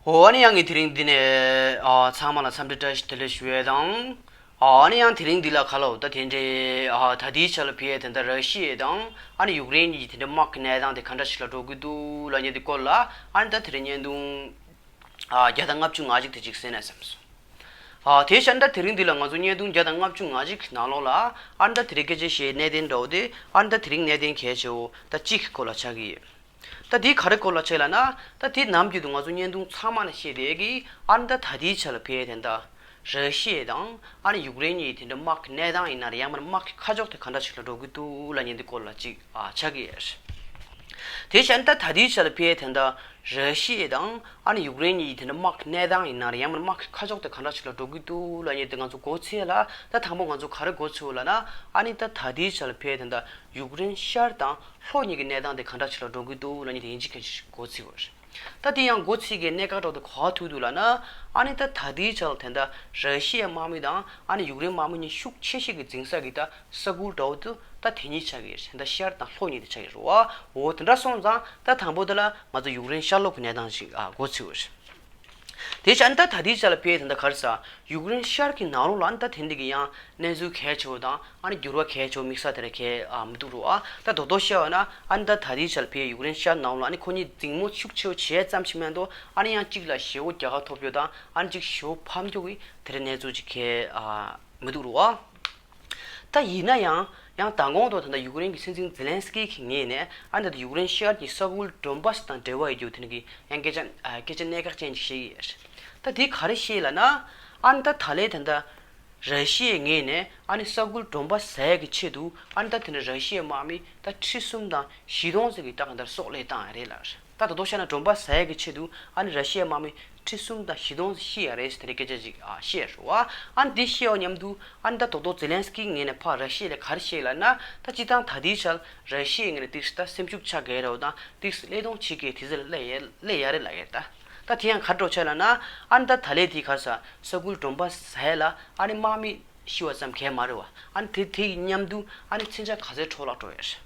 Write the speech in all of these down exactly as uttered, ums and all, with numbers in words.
འོ་ཨ་ནི་ཡང་ངས་དེ་རིང་འདི་ནས་ཨ་ཚང་མ་ལ་འཚམས་འདྲི་བཀྲ་ཤིས་བདེ་ལེགས་ཞུ་ཡས་དང་། ཨ་ཨ་ནི་ཡང་དེ་རིང་འདི་ལ་ག་ལ་འོ་ད་དེ་འདྲའི་ཨ་ད་ལྟའི་ཆ་ལ་ཕེ་དེ་འདྲ་ར་ཤི་ཡ་དང་ཨ་ནི་ཡུཀ་རེན་གྱི་དེ་འདྲ་དམག་གི་གནས་སྟངས་དེ་ག་འདྲ་ཞིག་ལ་འགྲོ་གི་འདུག་ལབ་མཁན་དེ་སྐོར་ལ་ཨ་ནི་ད་དེ་རིང་བརྙན་ཐུང་ཨ་བརྒྱ་དང་ལྔ་བཅུ་ང་གཅིག་དེ་ཅིག་གསན་ན་བསམ་སོང་། ཨ་དེ་བྱས་ན་ད་དེ་རིང་འདི་ལ་ང་ཚོ་བརྙན་ཐུང་བརྒྱ་དང་ལྔ་བཅུ་ང་གཅིག་གི་ནང་ལོགས་ལ་ཨ་ནི་ད་དེ་རིང་སྐད་ཆ་བཤད་གནད་དོན་འདྲ་བོ་དེ་ཨ་ནི་ད་དེ་རིང་གནད་དོན་གལ་ཆེ་བོ་ད་གཅིག་གི་སྐོར་ལ་ཆགས་ཀྱི་ཡོད། ད་དེ་ག་རེ་སྐོར་ལ་བྱས་ལབ་ན། ད་དེ་ནམ་རྒྱུན་དུ་ང་ཚོ་བརྙན་ཐུང་ཚང་མ་ལ་བཤད་བསྡད་ཀྱི་ཨ་ནི་ད་ད་ལྟའི་ཆ་ལ་ཕེ་དེ་འདྲ་ར་ཤི་ཡ་དང་ཨ་ནི་ཡུཀ་རེན་གཉིས་དེ་འདྲ་དམག་གི་གནས་སྟངས་ཡིན་ན་རེད། ཡང་མིན་ན་དམག་གི་ཁ་ཕྱོགས་དེ་ག་འདྲ་ཞིག་ལ་འགྲོ་གི་འདུག་ལབ་མཁན་དེ་སྐོར་ལ་ཅིག་ཨ་ཆགས་ཀྱི་ཡོད། དེ་བྱས་ན་ད་ད་ལྟའི་ཆ་ལ་ཕེ་དེ་འདྲ་ར་ཤི་ཡ་དང་ཨ་ནི་ཡུཀ་རེན་གཉིས་དེ་འདྲ་དམག་གི་གནས་སྟངས་ཡིན་ན་རེད། ཡང་མིན་ན་དམག་གི་ཁ་ཕྱོགས་དེ་ག་འདྲ་ཞིག་ལ་འགྲོ་གི་འདུག་ལབ་མཁན་དེ་ང་ཚོ་མགོ་ཚོས་ལ། ད་དང་པོ་ང་ཚོ་ག་རེ་མགོ་ཚོས་ལབ་ན། ཨ་ནི་ད་ད་ལྟའི་ཆ་ལ་ཕེ་དེ་འདྲ་ཡུཀ་རེན་ཤར་དང་ལྷོ་གཉིས་ཀྱི་གནས་སྟངས་དེ་ག་འདྲ་ཞིག་ལ་འགྲོ་གི་འདུག་ལབ་མཁན་དེ་ཡིན་གཅིག་མིན་གཅིག་མགོ་ཚོས་པ་རེད། ད་དེ་ཡང་མགོ་ཚོས་ཀྱི་གནད་འགག་འདྲ་བོ་དེ་ག་པར་ཐུག་འདུག་ལབ་ན། ཨ་ནི་ད་ད་ལྟའི་ཆ་ལ་དེ་འདྲ་ར་ཤི་ཡའི་དམག་མི་དང་ཨ་ནི་ཡུཀ་རེན་དམག་མི་གཉིས་ཤུགས་ཆེ་ཤོས་ཀྱི་འཛིང་ས་གི་ད་ས་ཁུལ་འདྲ་བོ་དེ་ད་དེ་གཉིས་ཆགས་ཀྱི་རེད། ད་ཤར་དང་ལྷོ་གཉིས་དེ་ཆགས་ཀྱི་རེད་པ། འོ་དེ་འདྲ་སོང་ཙང་ད་དང་པོ་དེ་ལ་ང་ཚོ་ཡུཀ་རེན་ཤར་ལྷོ་གི་གནས་སྟངས་ཤིག་ཨ་མགོ་ཚོས་པ་རེད། དེ་བྱས་ན་ད་ད་ལྟའི་ཆ་ལ་ཕེ་དེ་འདྲ་ག་རེ་ཟེར། ཡུཀ་རེན་ཤར་གྱི་ནང་ལོགས་ལ་ཨ་ནི་ད་དེ་འདྲ་གི་ཡང་གནས་ཚུལ་གལ་ཆེ་བོ་དང་ཨ་ནི་འགྱུར་བ་གལ་ཆེ་བོ་དམིགས་བསལ་དེ་འདྲ་གང་ཡང་མི་འདུག་རོ། ཨ་ད་རྡོག་རྡོག་བཤད་པ་ན་ཨ་ནི་ད་ད་ལྟའི་ཆ་ལ་ཕེ་ཡུཀ་རེན་ཤར་ནང་ལོགས་ལ་ཨ་ནི་ཁོ་གཉིས་འཛིང་མོ་ཤུགས་ཆེ་བོ་བྱས་ཙམ་ཞིག་མ་གཏོགས་ཨ་ནི་ཡང་གཅིག་ལ་ཞེ་པོ་རྒྱལ་ཁ་ཐོབ་རྒྱུ་དང་ཨ་ནི་གཅིག་ཞེ་པོ་ཕམ་རྒྱུ་གི་དེ་འདྲ་གནས་ཚུལ་ཅིག་གང་ཡང་མི་འདུག་རོ། ད་ཡིན་ན་ཡང་ཡང་མདང་དགོང་དུ་ད་ལྟ་ཡུཀ་རེན་གྱི་སྲིད་འཛིན་ཛེ་ལན་སི་ཀི་གི་ངོས་ནས་ཨ་ནི་ད་ལྟ་ཡུཀ་རེན་ཤར་གྱི་ས་ཁུལ་ཌོན་བྷ་སི་དང་འབྲེལ་བ་ཡོད་རྒྱུ་དེ་འདྲ་གི་ཡང་སྐད་ཆ་ཨ་སྐད་ཆ་གནད་འགག་ཅན་ཅིག་བཤད་ཀྱི་ཡོད། ད་དེ་ག་རེ་བཤད་ལབ་ན། ཨ་ནི་ད་ད་ལན་ད་ལྟ་ར་ཤི་ཡའི་ངོས་ནས་ཨ་ནི་ས་ཁུལ་ཌོན་བྷ་སི་ཟ་ཡག་གི་ཆེད་དུ་ཨ་ནི་ད་དེ་འདྲ་ར་ཤི་ཡའི་དམག་མི་ད་ཁྲི་གསུམ་དང་བཞི་སྟོང་ཙམ་གྱི་ད་གང་ལྟར་སྲོག་བློས་བཏང་ཡ་རེད་ལབ། ད་ད་དུང་བཤད་ན་ཌོན་བྷ་སི་ཟ་ཡག་གི་ཆེད་དུ་ཨ་ནི་ར་ཤི་ཡའི་དམག་མི་ཁྲི་གསུམ་དང་བཞི་སྟོང་ཙམ་ཤི་ཡ་རེད་ཟེར་དེ་འདྲའི་སྐད་ཆ་ཅིག་ཨ་བཤད་རེད་པ། ཨ་ནི་དེ་བཤད་པ་མཉམ་དུ་ཨ་ནི་ད་ད་དུང་ཛེ་ལན་སི་ཀི་ངོས་ནས་ཕར་ར་ཤི་ཡ་ལ་ག་རེ་བཤད་ལབ་ན། ད་སྤྱིར་བཏང་ད་ལྟའི་ཆར་ར་ཤི་ཡའི་ངོས་ནས་ཏོག་ཙམ་ད་སེམས་ཤུགས་ཆག་གི་རེད་པ་དང་ཏོག་ཙམ་བློས་གཏོང་བྱེད་ཀྱི་དུས་ཚོད་སླེབས་ཡ་སླེབས་ཡ་རེད་ལབ་ཡ་རེད་ད། ད་དེ་ཡང་ག་རེ་འདྲ་བོ་ཆགས་ལབ་ན། ཨ་ནི་ད་ད་ལན་དེ་ག་རེ་ཟེར་ས་ཁུལ་ཌོན་བྷ་སི་ཟ་ཡ་ལ་ཨ་ནི་དམག་མི་ཤི་བ་ཙམ་གང་ཡང་མ་རེད་པ། ཨ་ནི་དེ་དེ་ཡི་མཉམ་དུ་ཨ་ནི་མཚོན་ཆ་ག་ཚད་འཕྲོ་བརླག་འགྲོ་ཡ་རེད།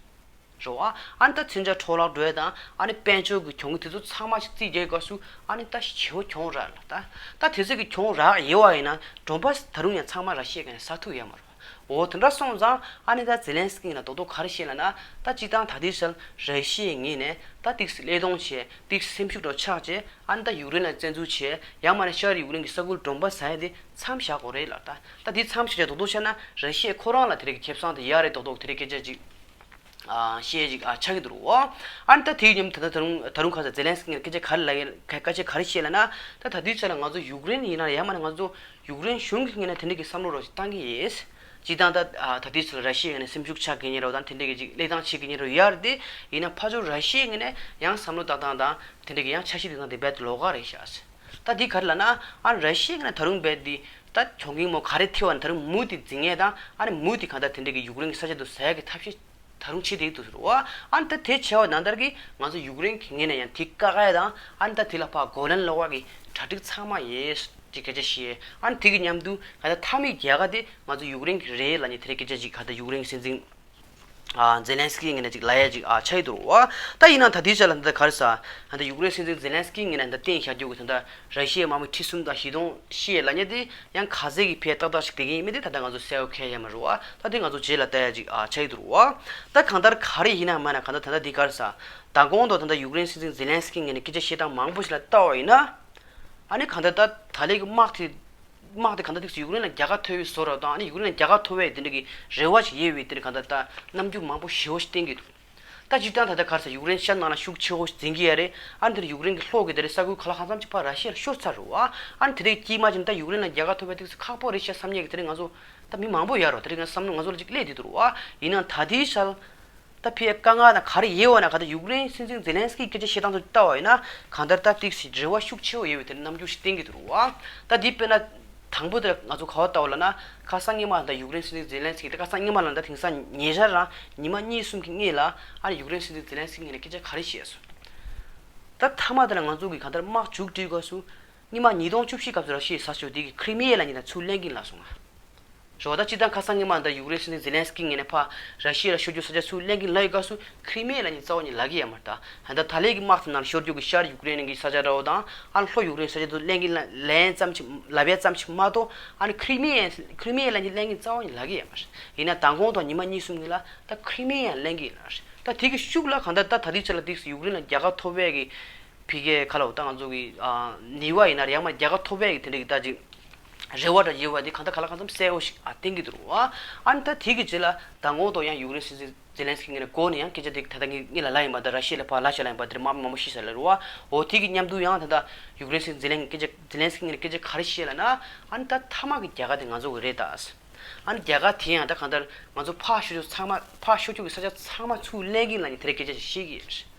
རེད་པ། ཨ་ནི་ད་མཚོན་ཆ་འཕྲོ་བརླག་འགྲོ་ཡ་དང་ཨ་ནི་དཔལ་འབྱོར་གྱི་གྱོང་གུན་དེ་ཚོ་ཚང་མ་ཞིག་རྩིས་རྒྱག་སྐབས་སུ་ཨ་ནི་ད་ཞེ་པོ་གྱོང་རག་ལ་ད། ད་དེ་ཚོ་གི་གྱོང་རག་ཡོད་པ་ཡིན་ན་ཌོན་བྷ་སི་ད་རུང་ཡང་ཚང་མ་ར་ཤི་ཡའི་ངོས་ནས་ཟ་ཐུབ་ཡོད་མ་རེད་པ། འོ་དེ་འདྲ་སོང་ཙང་ཨ་ནི་ད་ཛེ་ལན་སི་ཀི་ལ་རྡོག་རྡོག་ག་རེ་བཤད་ལབ་ན། ད་སྤྱིར་བཏང་ད་ལྟའི་ཆར་ར་ཤི་ཡའི་ངོས་ནས་ད་ཏོག་ཙམ་བློས་གཏོང་བྱས་ཏོག་ཙམ་སེམས་ཤུགས་འདྲ་བོ་ཆག་བྱས་ཨ་ནི་ད་ཡུཀ་རེན་ལ་བཙན་འཛུལ་བྱས་ཡང་མིན་ན་ཤར་ཡུཀ་རེན་གྱི་ས་ཁུལ་ཌོན་བྷ་སི་ཟ་ཡ་དེ་མཚམས་བཞག་དགོས་རེད་ལབ་ད། ད་དེ་མཚམས་བཞག་བྱས་རྡོག་རྡོག་བཤད་ན་ར་ཤི་ཡ་ཁོ་རང་ལ་དེ་རིགས་ཀྱི་ཁེ་བཟང་དེ་ཡོད་རེད་མདོག་མདོག་དེ་རིགས་སྐད་ཆ་ཅིག་ཨ་བཤད་ཅིག་ཨ་ཆགས་ཀྱི་འདུག་རོ། ཨ་ནི་ད་དེའི་མཉམ་དུ་ད་ལྟ་ད་རུང་ད་རུང་ག་རེ་ཟེར་ཛེ་ལན་སི་ཀི་ངོས་ནས་སྐད་ཆ་ག་རེ་ལབ་ཡ་སྐད་ཆ་ག་རེ་བཤད་ལབ་ན། ད་ད་ལྟའི་ཆ་ལ་ང་ཚོ་ཡུཀ་རེན་ཡིན་ན་ཡང་མིན་ན་ང་ཚོ་ཡུཀ་རེན་གཞུང་གི་ངོས་ནས་དེ་འདྲ་གི་བསམ་བློ་རོ་ཞིག་བཏང་གི་ཡིན། སྤྱིར་བཏང་ད་ཨ་ད་ལྟའི་ཆ་ལ་ར་ཤི་ཡའི་ངོས་ནས་སེམས་ཤུགས་ཆག་གི་ཡིན་རོ་དང་དེ་འདྲ་གི་ཅིག་བློས་བཏང་བྱེད་ཀྱི་ཡིན་རོ་ཡོད་རེད་དེ། ཡིན་ན་ཕར་ཕྱོགས་ར་ཤི་ཡའི་ངོས་ནས་ཡང་བསམ་བློ་བཏང་སྟངས་དང་དེ་འདྲ་གི་ཡང་འཆར་གཞི་བཏིང་སྟངས་དེ་རྦད་དེ་ལོགས་ཀ་རེད་ཤག་ད་འདི་ག་རེ་ལབ་ན། ཨ་ར་ཤི་ཡའི་ངོས་ནས་ད་རུང་རྦད་དེ་ད་གྱོང་གུན་མོ་ག་རེ་ཐེབས་པ་ན་ད་རུང་མུ་མཐུད་འཛིང་ཡས་དང་ཨ་ནི་མུ་མཐུད་གང་ལྟར་དེ་འདྲ་གི་ཡུཀ་རེན་གྱི་ས་ཆ་དེ་ཟ་ཡས་ཀྱི་ཐབས་ཤེས་ད་རུང་བྱེད་བསྡད་ཀྱི་འདུག་ཟེར་བ། ཨ་ནི་ད་དེ་བྱས་པ་ནང་ལྟར་གྱི་ང་ཚོ་ཡུཀ་རེན་གྱི་ངོས་ནས་ཡང་དེ་བཀག་ཡས་དང་ཨ་ནི་ད་དེ་ལ་ཕར་རྒོལ་ལན་སློག་ཡས་ཀྱི་གྲ་སྒྲིག་ཚང་མ་ཡོད་ཅེས་སྐད་ཆ་བཤད། ཨ་ནི་དེ་གི་མཉམ་དུ་གང་ལྟར་མཐའ་མའི་རྒྱལ་ཁ་དེ་ང་ཚོ་ཡུཀ་རེན་གྱི་རེད་ལབ་མཁན་དེ་འདྲ་སྐད་ཆ་ཅིག་གང་ལྟར་ཡུཀ་རེན་གྱི་སྲིད་འཛིན་ཨ་ཛེ་ལན་སི་ཀི་ངོས་ནས་ཅིག་ལབ་ཡ་ཅིག་ཨ་ཆགས་ཀྱི་འདུག་རོ། ད་ཡིན་ནའང་ད་ལྟའི་ཆ་ལ་ད་ལྟ་ག་རེ་ཟེར། ད་ལྟ་ཡུཀ་རེན་སྲིད་འཛིན་ཛེ་ལན་སི་ཀི་ངོས་ནས་ད་ལྟ་བསྟན་བཞག་རྒྱུ་གི་ད་ལྟ་ར་ཤི་ཡའི་དམག་མི་ཁྲི་གསུམ་དང་བཞི་སྟོང་ཤི་ཡས་ལབ་མཁན་དེ་ཡང་ག་ཚད་ཀྱི་ཕར་ཏག་ཏག་ཞིག་བསྡད་ཀྱི་ཡིན་མིན་དེ་ད་ལྟ་ང་ཚོ་གསལ་པོ་གང་ཡང་ཡོད་མ་རེད་པ། ད་དེ་ང་ཚོ་རྗེས་ལ་ལྟ་ཡ་ཅིག་ཨ་ཆགས་ཀྱི་འདུག་རོ། ད་གང་ལྟར་ག་རེ་ཡིན་ན་མིན་ན་གང་ལྟར་ད་ལྟ་འདི་ག་རེ་ཟེར། མདང་དགོང་དུ་ད་ལྟ་ཡུཀ་རེན་སྲིད་འཛིན་ཛེ་ལན་སི་ཀི་ངོས་ནས་སྐད་ཆ་བཤད་སྟངས་མང་པོ་ཞིག་ལ་ལྟ་བ་ཡིན་ན། ཨ་ནི་གང་ལྟར་ད་ད་ལན་གྱི་དམག་དེ་དམག་དེ་གང་ལྟར་ཏོག་ཙམ་ཡུཀ་རེན་ལ་རྒྱལ་ཁ་ཐོབ་པའི་བཟོ་འདྲ་དང་ཨ་ནི་ཡུཀ་རེན་ལ་རྒྱལ་ཁ་ཐོབ་པའི་དེ་འདྲ་གི་རེ་བ་ཞིག་ཡོད་པའི་དེ་འདྲ་གང་ལྟར་ད་རྣམ་འགྱུར་མང་པོ་ཞེ་པོ་ཞིག་བསྟན་གྱི་འདུག་ད་སྤྱིར་བཏང་ད་ལྟ་ག་རེ་ཟེར་ཡུཀ་རེན་ཤར་ནང་ལ་ཤུགས་ཆེ་བོ་ཞིག་འཛིང་གི་ཡོད་རེད། ཨ་ནི་དེར་ཡུཀ་རེན་གྱི་ལྷོ་གི་དེ་རེད་ས་ཁུལ་ག་ལ་གང་འཚམ་ཅིག་ཕར་ར་ཤི་ཡ་ལ་ཤོར་ཚར་རེད་པ། ཨ་ནི་དེ་འདྲའི་དཀྱིལ་མ་ཅིག་ད་ཡུཀ་རེན་ལ་རྒྱལ་ཁ་ཐོབ་པའི་ཏོག་ཙམ་ཁག་པོ་རེད་ཤག་བསམ་མཁན་གྱི་དེ་རིང་ང་ཚོ་ད་མི་མང་པོ་ཡོད་རེད། དེ་རིང་ང་བསམ་བློ་ང་ཚོ་ལ་ཅིག་སླེབས་བསྡད་འདུག་རེད་པ། ཡིན་ནའང་ད་ལྟའི་ཆར་ད་ཕར་དཀའ་ངལ་དང་ག་རེ་ཡོད་པ་ན་གང་ལྟར་ཡུཀ་རེན་སྲིད་འཛིན་ཛེ་ལན་སི་ཀི་སྐད་ཆ་བཤད་སྟངས་ཚོ་ལྟ་བ་ཡིན་ན་གང་ལྟར་ད་ཏོག་ཙམ་རེ་བ་ཤུགས་ཆེ་བོ་ཡོད་པའི་དེ་རྣམ་འགྱུར་ཞིག་བསྟན་གྱི་འདུག་རེད་པ། ད་འདི་དཔེར་ན། དང་པོ་དེར་ང་ཚོ་ག་པར་ལྟ་བ་ལབ་ན། ཁ་སང་སྔོན་མ་ད་ཡུཀ་རེན་སྲིད་འཛིན་ཛེ་ལན་སི་ཀི་དེ་ཁ་སང་སྔོན་མ་ལབ་ན་ད་དེང་སང་ཉེ་ཆར་རང་ཉི་མ་གཉིས་གསུམ་གྱི་སྔོན་ལ་ཨ་ནི་ཡུཀ་རེན་སྲིད་འཛིན་ཛེ་ལན་སི་ཀི་ངོས་ནས་སྐད་ཆ་ག་རེ་བཤད་སོང་། ད་མཐའ་མ་དེ་ལ་ང་ཚོ་གི་གང་ལྟར་དམག་མཇུག་སྒྲིལ་སྐབས་སུ་སྔོན་མ་ཉིས་སྟོང་བཅུ་བཞི་སྐབས་སུ་ར་ཤི་ཡས་ཟ་ཆོག་དེ་གི་ཁི་རི་མི་ཡ་ལབ་མཁན་དེ་ཚུར་ལེན་གྱི་ཡིན་ལབ་སོང་ང་། རེད་བ། ད་སྤྱིར་བཏང་ཁ་སང་ཉི་མ་འདིར་ཡུཀ་རེན་སྲིད་འཛིན་ཛེ་ལན་སི་ཀི་ངོས་ནས་ཕར་ར་ཤི་ཡ་ལ་ཤོར་རྒྱུ་ས་ཆ་ཚུར་ལེན་གྱི་ལབ་ཡོད་སྐབས་སུ་ཁི་རི་མི་ཡ་ལབ་མཁན་རྩ་བ་ཉིད་ལབ་ཀྱི་ཡོད་མ་རེད། ད་ད་ལྟའི་གི་དམག་དེ་ནང་ལ་ཤོར་རྒྱུ་གི་ཤར་ཡུཀ་རེན་གྱི་ས་ཆ་འདྲ་བོ་དང་ཨ་ནི་ལྷོ་ཡུཀ་རེན་ས་ཆ་དུ་ལེན་གྱི་ལབ་ལབ་ཡ་ཙམ་ཞིག་ལབ་ཡ་ཙམ་ཞིག་མ་གཏོགས་ཨ་ནི་ཁི་རི་མི་ཡ་ཁི་རི་མི་ཡ་ལབ་མཁན་ལབ་མཁན་རྩ་བ་ཉིད་ལབ་ཀྱི་ཡོད་མ་རེད། ཡིན་ན་མདང་དགོང་དང་ཉི་མ་གཉིས་གསུམ་གྱི་ལ་ད་ཁི་རི་མི་ཡ་ལབ་ཀྱི་ཡོད་རེད། ད་དེ་གི་ཤུགས་ལ་གང་ལྟར་ད་ད་ལྟའི་ཆ་ལ་ཏིག་ཙམ་ཡུཀ་རེན་ལ་རྒྱལ་ཁ་ཐོབ་པའི་གི་ཕི་གའི་ཁ་ལོ་ད་ང་ཚོ་གི་ནུས་པ་ཡིན་ན་རེད། ཡང་མ་རྒྱལ་ཁ་ཐོབ་པའི་གི་དེ་འདྲ་གི་ད་ཅིག་རེ་བ་འདྲ་ཡོད་པ་དེ་གང་ལྟར་ག་ལ་གང་འཚམ་གསལ་བོ་ཞིག་ཨ་བསྟན་གྱི་འདུག་རེད་བ། ཨ་ནི་ད་དེ་གི་རྗེས་ལ་མདང་དགོང་དུ་ཡང་ཡུཀ་རེན་སྲིད་འཛིན་ཛེ་ལན་སི་ཀི་ངོས་ནས་འགོ་ནས་ཡང་སྐད་ཆ་དེ་ད་ལྟ་ངས་ངས་ལ་ལབ་ཡིན་པ་ད་ར་ཤི་ཡ་ལ་ཕར་ལབ་བཞག་ལབ་ཡིན་པ་དེ་རེད། མང་མང་པོ་ཤི་ས་ལ་རེད་བ། འོ་དེ་གི་མཉམ་དུ་ཡང་ད་ལྟ་ཡུཀ་རེན་སྲིད་འཛིན་ཛེ་ལན་སྐད་ཆ་ཛེ་ལན་སི་ཀི་ངོས་ནས་སྐད་ཆ་ག་རེ་བཤད་ལབ་ན། ཨ་ནི་ད་མཐའ་མ་གི་རྒྱལ་ཁ་དེ་ང་ཚོ་གི་རེད་ད། ཨ་ནི་རྒྱལ་ཁ་དེ་ཡང་ད་གང་ལྟར་ང་ཚོ་ཕར་ཤོར་རྒྱུ་ཚང་མ་ཕར་ཤོར་རྒྱུ་གི་ས་ཆ་ཚང་མ་ཚུར་ལེན་གྱི་ལབ་མཁན་དེ་འདྲ་སྐད་ཆ་ཞིག་བཤད་ཀྱི་ཡོད་རེད།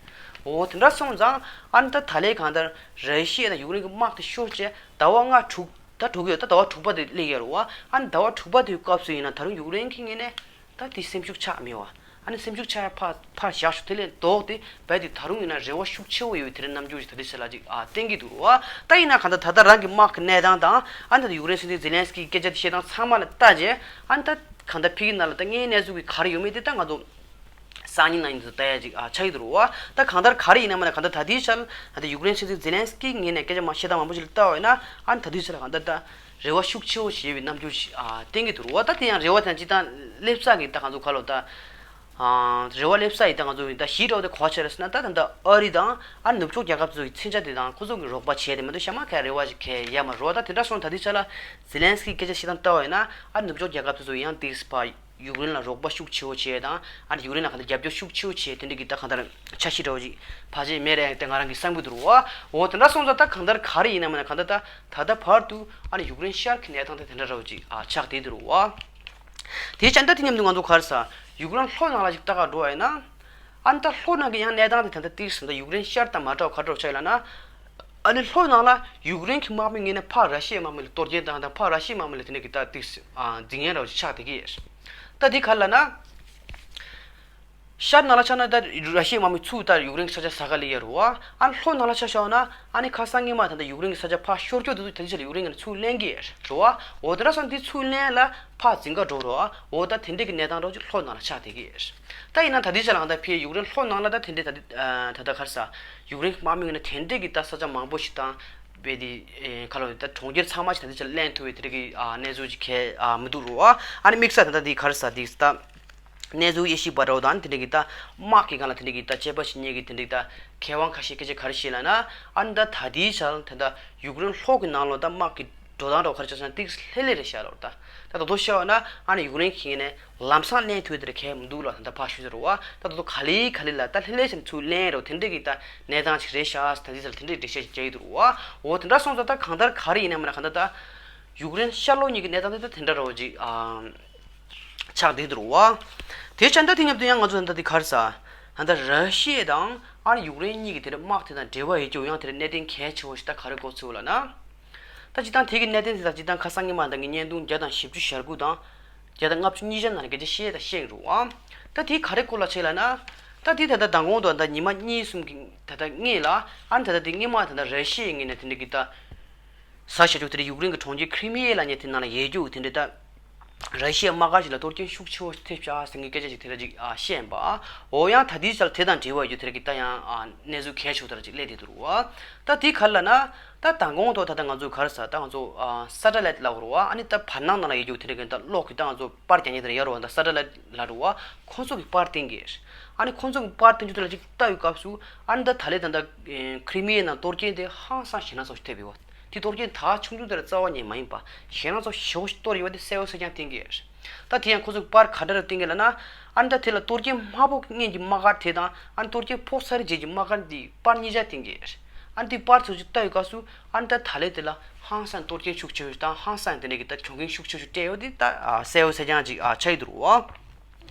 འོ་དེ་འདྲ་སོང་ཙང་ཨ་ནི་ད་ད་ལན་གང་ལྟར་ར་ཤི་ཡ་དང་ཡུཀ་རེན་གྱི་དམག་དེ་ཤོར་བྱས་ཟླ་བ་ལྔ་དྲུག་ད་འགྲོ་གི་ཡོད། ད་ཟླ་བ་དྲུག་པ་དེ་སླེབས་ཡོད་རེད་བ། ཨ་ནི་ཟླ་བ་དྲུག་པ་དེའི་སྐབས་སུ་ཡིན་ན་ད་རུང་ཡུཀ་རེན་གྱི་ངོས་ནས་ད་དེ་སེམས་ཤུགས་ཆག་མེད་བ། ཨ་ནི་སེམས་ཤུགས་ཆག་ཡ་ཕར་ཕར་བཞག་ཤོག་དེ་ལས་ལྡོག་སྟེ་རྦད་དེ་ད་རུང་ཡིན་ན་རེ་བ་ཤུགས་ཆེ་བོ་ཡོད་པའི་དེ་འདྲའི་རྣམ་འགྱུར་ཞིག་ད་ལྟའི་ཆ་ལ་ཅིག་ཨ་བསྟན་གྱི་འདུག་རེད་བ། ད་ཡིན་ན་གང་ལྟར་ད་ལྟ་རང་གི་དམག་གི་གནས་སྟངས་དང་ཨ་ནི་ད་ཡུཀ་རེན་སྲིད་འཛིན་ཛེ་ལན་སི་ཀི་སྐད་ཆ་དེ་བཤད་སྟངས་ཚང་མ་ལ་བལྟས་རྗེས་ཨ་ནི་ད་གང་ལྟར་ཕ་གི་ནང་ལ་ད་དངོས་གནས་ཚུལ་གྱི་ག་རེ་ཡོད་མེད་དེ་ད་ང་ཚོ་སང་ཉིན་གནངས་ཉིན་དུ་ལྟ་ཡ་ཅིག་ཨ་ཆགས་ཀྱི་འདུག་རེད་བ། ད་གང་ལྟར་ག་རེ་ཡིན་ན་མིན་ན་གང་ལྟར་ད་ལྟའི་ཆར་ད་ལྟ་ཡུཀ་རེན་སྲིད་འཛིན་ཛེ་ལན་སི་ཀི་ངོས་ནས་སྐད་ཆ་མ་བཤད་སྟངས་མང་པོ་ཞིག་ལ་བལྟས་པ་ཡིན་ན་ཨ་ནི་ད་ལྟའི་ཆར་ལ་གང་ལྟར་ད་རེ་བ་ཤུགས་ཆེ་བོ་ཞིག་ཡོད་པའི་རྣམ་འགྱུར་ཞིག་ཨ་བསྟན་གྱི་འདུག་རེད་བ། ད་དེ་ཡང་རེ་བ་དང་སྤྱིར་བཏང་སླེབས་ས་གི་ད་གང་ཚོ་ག་ལོ་ད་ཨ་རེ་བ་སླེབས་ས་ཡི་ད་ང་ཚོ་ཡིན་ད་གཞི་འདྲ་བོ་དེ་ག་བ་ཆགས་རེད་ཟེར་ན། ད་ད་ལྟ་ཨ་རི་དང་ཨ་ནུབ་ཕྱོགས་རྒྱལ་ཁབ་ཚོ་ཡི་མཚོན་ཆ་དེ་དང་ཁོ་ཚོ་གི་རོགས་པ་བྱས་ཏེ་མི་འདུག་ཤ་མ་ཁའི་རེ་བ་ཞིག་གས་ཡ་མ་རོ། ད་དེ་འདྲ་སོང་ད་ལྟའི་ཆ་ལ་ཛེ་ལན་སི་ཀི་སྐད་ཆ་བཤད་སྟངས་ལྟ་བ་ཡིན་ན་ཨ་ནུབ་ཕྱོགས་རྒྱལ་ཁབ་ཚོ་ཚོ་ཡང་ཏིག་ཙམ་ཕར་ཡུཀ་རེན་ལ་རོགས་པ་ཤུགས་ཆེ་བོ་བྱས་དང་ཨ་ནི་ཡུཀ་རེན་ལ་ག་ཚོད་རྒྱབ་སྐྱོར་ཤུགས་ཆེ་བོ་བྱས་དེ་འདྲ་གི་ད་གང་ལྟར་འཆར་གཞི་འདྲ་བོ་ཅིག་ཕལ་ཆེར་མེད་རེད་དེ་ང་རང་གི་བསམ་གྱི་འདུག་རེད་བ། འོ་དེ་འདྲ་སོང་ཙང་ད་གང་ལྟར་ག་རེ་ཡིན་ན་མིན་ན་གང་ལྟར་ད་ད་ལྟ་བར་དུ་ཨ་ནི་ཡུཀ་རེན་ཤར་གྱི་གནས་སྟངས་དེ་དེ་འདྲ་འདྲ་བོ་ཅིག་ཨ་ཆགས་བསྡད་འདུག་རེད་བ། དེའི་ཆ་ད་དེ་མཉམ་དུ་ང་ཚོ་ག་རེ་ཟ་ཡུཀ་རེན་ལྷོ་ནང་ལ་ཅིག་ལྟ་ག་འགྲོ་བ་ཡིན་ན། ཨ་ནི་ད་ལྷོ་ནང་གི་ཡང་གནས་སྟངས་དེ་ད་ལྟ་ཏིག་ཙམ་ད་ཡུཀ་རེན་ཤར་དང་མ་འདྲ་བ་ག་འདྲ་བ་ཆགས་ཡོད་ལབ་ན། ཨ་ནི་ལྷོ་ནང་ལ་ཡུཀ་རེན་གྱི་དམག་མི་ངོས་ནས་ཕར་ར་ཤི་ཡའི་དམག་མི་ལ་གཏོར་སྐྱོན་བཏང་དང་ཕར་ར་ཤི་ཡའི་དམག་མི་ལ་དེ་འདྲ་གི་ད་ཏིག་ཙམ་ཨ་འཛིང་ཡ་འདྲ་བ་ཞིག་ཆགས་བསྡད་ཀྱི་ཡོད། ད་འདི་ག་རེ་ལབ་ན། ཤར་ནང་ལ་ཆ་ན་ད་ར་ཤི་ཡའི་དམག་མི་ཚུར་ད་ཡུཀ་རེན་གྱི་ས་ཆ་ཟ་ག་སླེབས་ཡོད་རེད་བ། ཨ་ནི་ལྷོ་ནང་ལ་ཆ་བཞག་ན་ཨ་ནི་ཁ་སང་སྔོན་མ་ད་ལྟ་ཡུཀ་རེན་གྱི་ས་ཆ་ཕར་ཤོར་སྐྱོད་དུ་ད་ལྟའི་ཆ་ལ་ཡུཀ་རེན་གྱིས་ཚུར་ལེན་གྱི་རེད་བ། འོ་དེ་འདྲ་སོང་དེ་ཚུར་ལེན་ལ་ཕར་འཛིང་ག་འགྲོ་རེད་བ། འོ་ད་དེ་འདྲ་གི་གནས་སྟངས་འདྲ་བོ་ཅིག་ལྷོ་ནང་ལ་ཆགས་བསྡད་ཀྱི་རེད། ད་ཡིན་ན་ད་ལྟའི་ཆ་ལ་ད་ཕར་ཡུཀ་རེན་ལྷོ་ནང་ལ་ད་དེ་འདྲའི་ད་ལྟ་ད་ལྟ་ག་རེ་ཟ་ཡུཀ་རེན་གྱི་དམག་མི་ངོས་ནས་དེ་འདྲའི་གི་ད་ས་ཆ་མང་པོ་ཞིག་དང་། བས་དེ་ཁ་ལོ་ད་གྲོང་ཁྱེར་ཚང་མ་ཞིག་ད་ལྟའི་ཆ་ལ་ལེན་ཐུབ་པའི་དེ་འདྲ་གི་གནས་ཚུལ་ཅིག་གས་མི་འདུག་རེད་བ། ཨ་ནི་དམིགས་བསལ་ད་ལྟ་དེ་ག་རེ་ཟ་དེ་ད། གནས་ཚུལ་དབྱེ་ཞིབ་པ་འདྲ་བོ་དང་དེ་འདྲ་གི་ད་དམག་གི་སྒང་ལ་དེ་འདྲ་གི་ད་དཔྱད་པ་བྱེད་མཁན་གྱི་དེ་འདྲ་གི་ད་མཁས་དབང་ཁ་ཤས་སྐད་ཆ་ག་རེ་བཤད་ལབ་ན། ཨ་ནི་ད་ད་ལྟའི་ཆར་ད་ལྟ་ཡུཀ་རེན་ལྷོ་གི་ནང་ལོགས་ད་དམག་གི་འགྲོ་སྟངས་འདྲ་བོ་ག་རེ་ཆགས་སོང་ན་ཏིག་ཙམ་ལྷོད་ལྷོད་རེད་ཤག་ལབ་རེད། ད་ད་དུང་བཤད་པ་ན་ཨ་ནི་ཡུཀ་རེན་གྱི་ངོས་ནས་ལམ་སང་ལེན་ཐུབ་དེ་འདྲ་གས་མི་འདུག་ལབ་ད་ད་ཕར་ཞུས་ཟེར་བ། ད་ད་དུང་ག་ལེ་ག་ལེ་ལ་ད་ལྷོད་ལྷོད་བྱས་ནས་ཚུར་ལེན་རོགས་དེ་འདྲ་གི་ད་གནས་སྟངས་ཅིག་རེད་ཤག་ད་ལྟའི་ཆར་དེ་འདྲ་འགྲེལ་བཤད་ཅིག་བྱས་ཡོད་འདུག་བ། འོ་དེ་འདྲ་སོང་ཙང་ད་གང་ལྟར་ག་རེ་ཡིན་ན་མིན་ན་གང་ལྟར་ད། ཡུཀ་རེན་ཤར་ལྷོ་གཉིས་ཀྱི་གནས་སྟངས་དེ་ད་དེ་འདྲ་འདྲ་བོ་ཅིག་ཨ། ཆགས་བསྡད་འདུག་བ། དེ་ཆ་འདྲ་དེ་མཉམ་དུ་ཡང་ང་ཚོ་ད་ལྟ་དེ་ག་རེ་ཟ། ད་ལྟ་ར་ཤི་ཡ་དང་ཨ་ནི་ཡུཀ་རེན་གཉིས་ཀྱི་དེ་འདྲ་དམག་དེ་དང་འབྲེལ་བ་ཡོད་རྒྱུ་ཡང་དེ་འདྲ་གནད་དོན་གལ་ཆེ་བོ་ཞིག་ད་ག་རེ་གོ་ཚུལ་ལབ་ན། ད་སྤྱིར་བཏང་དེ་གི་གནད་དོན་དེ་དང་སྤྱིར་བཏང་ཁ་སང་ཉི་མ་ད་གི་བརྙན་ཐུང་བརྒྱ་དང་བཞི་བཅུ་ཞེ་དགུ་དང་། བརྒྱ་དང་ལྔ་བཅུ་ཉིས་བརྒྱ་ནང་ལ་སྐད་ཆ་བཤད་ད་བཤད་རུང་བ། ད་དེ་ག་རེ་སྐོར་ལ་བྱས་ལབ་ན། ད་དེ་ད་ལྟ་མདང་དགོང་དུ་ད་ཉི་མ་གཉིས་གསུམ་གྱི་ད་ལྟ་སྔོན་ལ་ཨ་ནི་ད་ལྟ་དེ་སྔོན་མ་ད་ལྟ་ར་ཤི་ཡའི་ངོས་ནས་དེ་འདྲ་གི་ད། ས་ཞབས་ཞུ་དེ་འདྲ་ཡུཀ་རེན་གྱི་གྲོང་ཁྱེར་ཁི་རི་མི་ཡ་ལབ་མཁན་དེ་ནང་ལ་ཡོད་རྒྱུ་དེ་འདྲ་ད། ར་ཤི་ཡའི་དམག་སྒར་ཞིག་ལ་གཏོར་སྐྱོན་ཤུགས་ཆེ་བོ་ཐེབས་ཤག་ཟེར་མཁན་སྐད་ཆ་ཅིག་དེ་འདྲ་ཅིག་ཨ་བཤད་ཡིན་པ། འོ་ཡང་ད་དེའི་ཆ་ལ་དེ་དང་འབྲེལ་བ་ཡོད་རྒྱུ་དེ་འདྲ་གི་ད་ཡང་ཨ་གནས་ཚུལ་གལ་ཆེ་བོ་དེ་འདྲ་ཅིག་སླེབས་བསྡད་འདུག་རེད་བ། ད་དེ་ག་རེ་ལབ་ན། ད་མདང་དགོང་དུ་ད་ལྟ་ང་ཚོ་ག་རེ་ཟ་ད་ང་ཚོ་ཨ་སེ་ཊ་ལའིཊ་ལབ་དགོས་རེད་བ། ཨ་ནི་ད་བར་སྣང་ནང་ལ་ཡོད་རྒྱུ་དེ་འདྲ་གི་ད་གློག་གི་ད་ང་ཚོ་པར་རྒྱག་མཁན་དེ་འདྲ་ཡོད་རེད་བ། ད་སེ་ཊ་ལའིཊ་ལབ་རེད་བ། ཁོང་ཚོ་གི་པར་བསྟན་གྱི་རེད། ཨ་ནི་ཁོང་ཚོ་གི་པར་བསྟན་རྒྱུ་དེ་ལ་ཅིག་ལྟ་བའི་སྐབས་སུ་ཨ་ནི་ད་ད་ལན་ད་ལྟ་ཁི་རི་མི་ཡའི་ནང་གཏོར་སྐྱོན་དེ་ཧང་སང་ཞེད་སྣང་ཚ་པོ་ཞིག་ཐེབས་ཡོད་པ། དེ་གཏོར་སྐྱོན་ད་ཆུང་ཆུང་དེ་ལ་རྩ་བ་ཉིད་མ་ཡིན་པ་ཞེད་སྣང་ཚ་པོ་ཞེ་པོ་ཞིག་གཏོར་ཡོད་པ་དེ་གསལ་པོ་གསལ་རྐྱང་བསྟན་གྱི་རེད། ད་དེ་ཡང་ཁོ་ཚོས་པར་ག་འདྲ་རུ་བསྟན་གྱི་ལབ་ན། ཨ་ནི་ད་དེ་ལ་གཏོར་སྐྱོན་མང་པོ་སྔོན་གྱི་དམག་སྒར་དེ་དང་ཨ་ནི་གཏོར་སྐྱོན་ཕོག་ཚར་རྗེས་ཀྱི་དམག་སྒར་འདི་པར་གཉིས་ཆ་བསྟན་གྱི་རེད། ཨ་ནི་དེ་པར་ཚོ་ཅིག་ལྟ་བའི་སྐབས་སུ་ཨ་ནི་ད་ད་ལན་དེ་ལ་ཧང་སང་གཏོར་སྐྱོན་ཤུགས་ཆེ་ཤོས་དང་ཧང་སང་དེ་འདྲ་གི་ད་གྱོང་གུན་ཤུགས་ཆེ་ཤོས་སྤྲད་ཡོད་དེ་ད་གསལ་པོ་གསལ་རྐྱང་ཅིག་ཆགས་ཀྱི་འདུག་རེད་བ།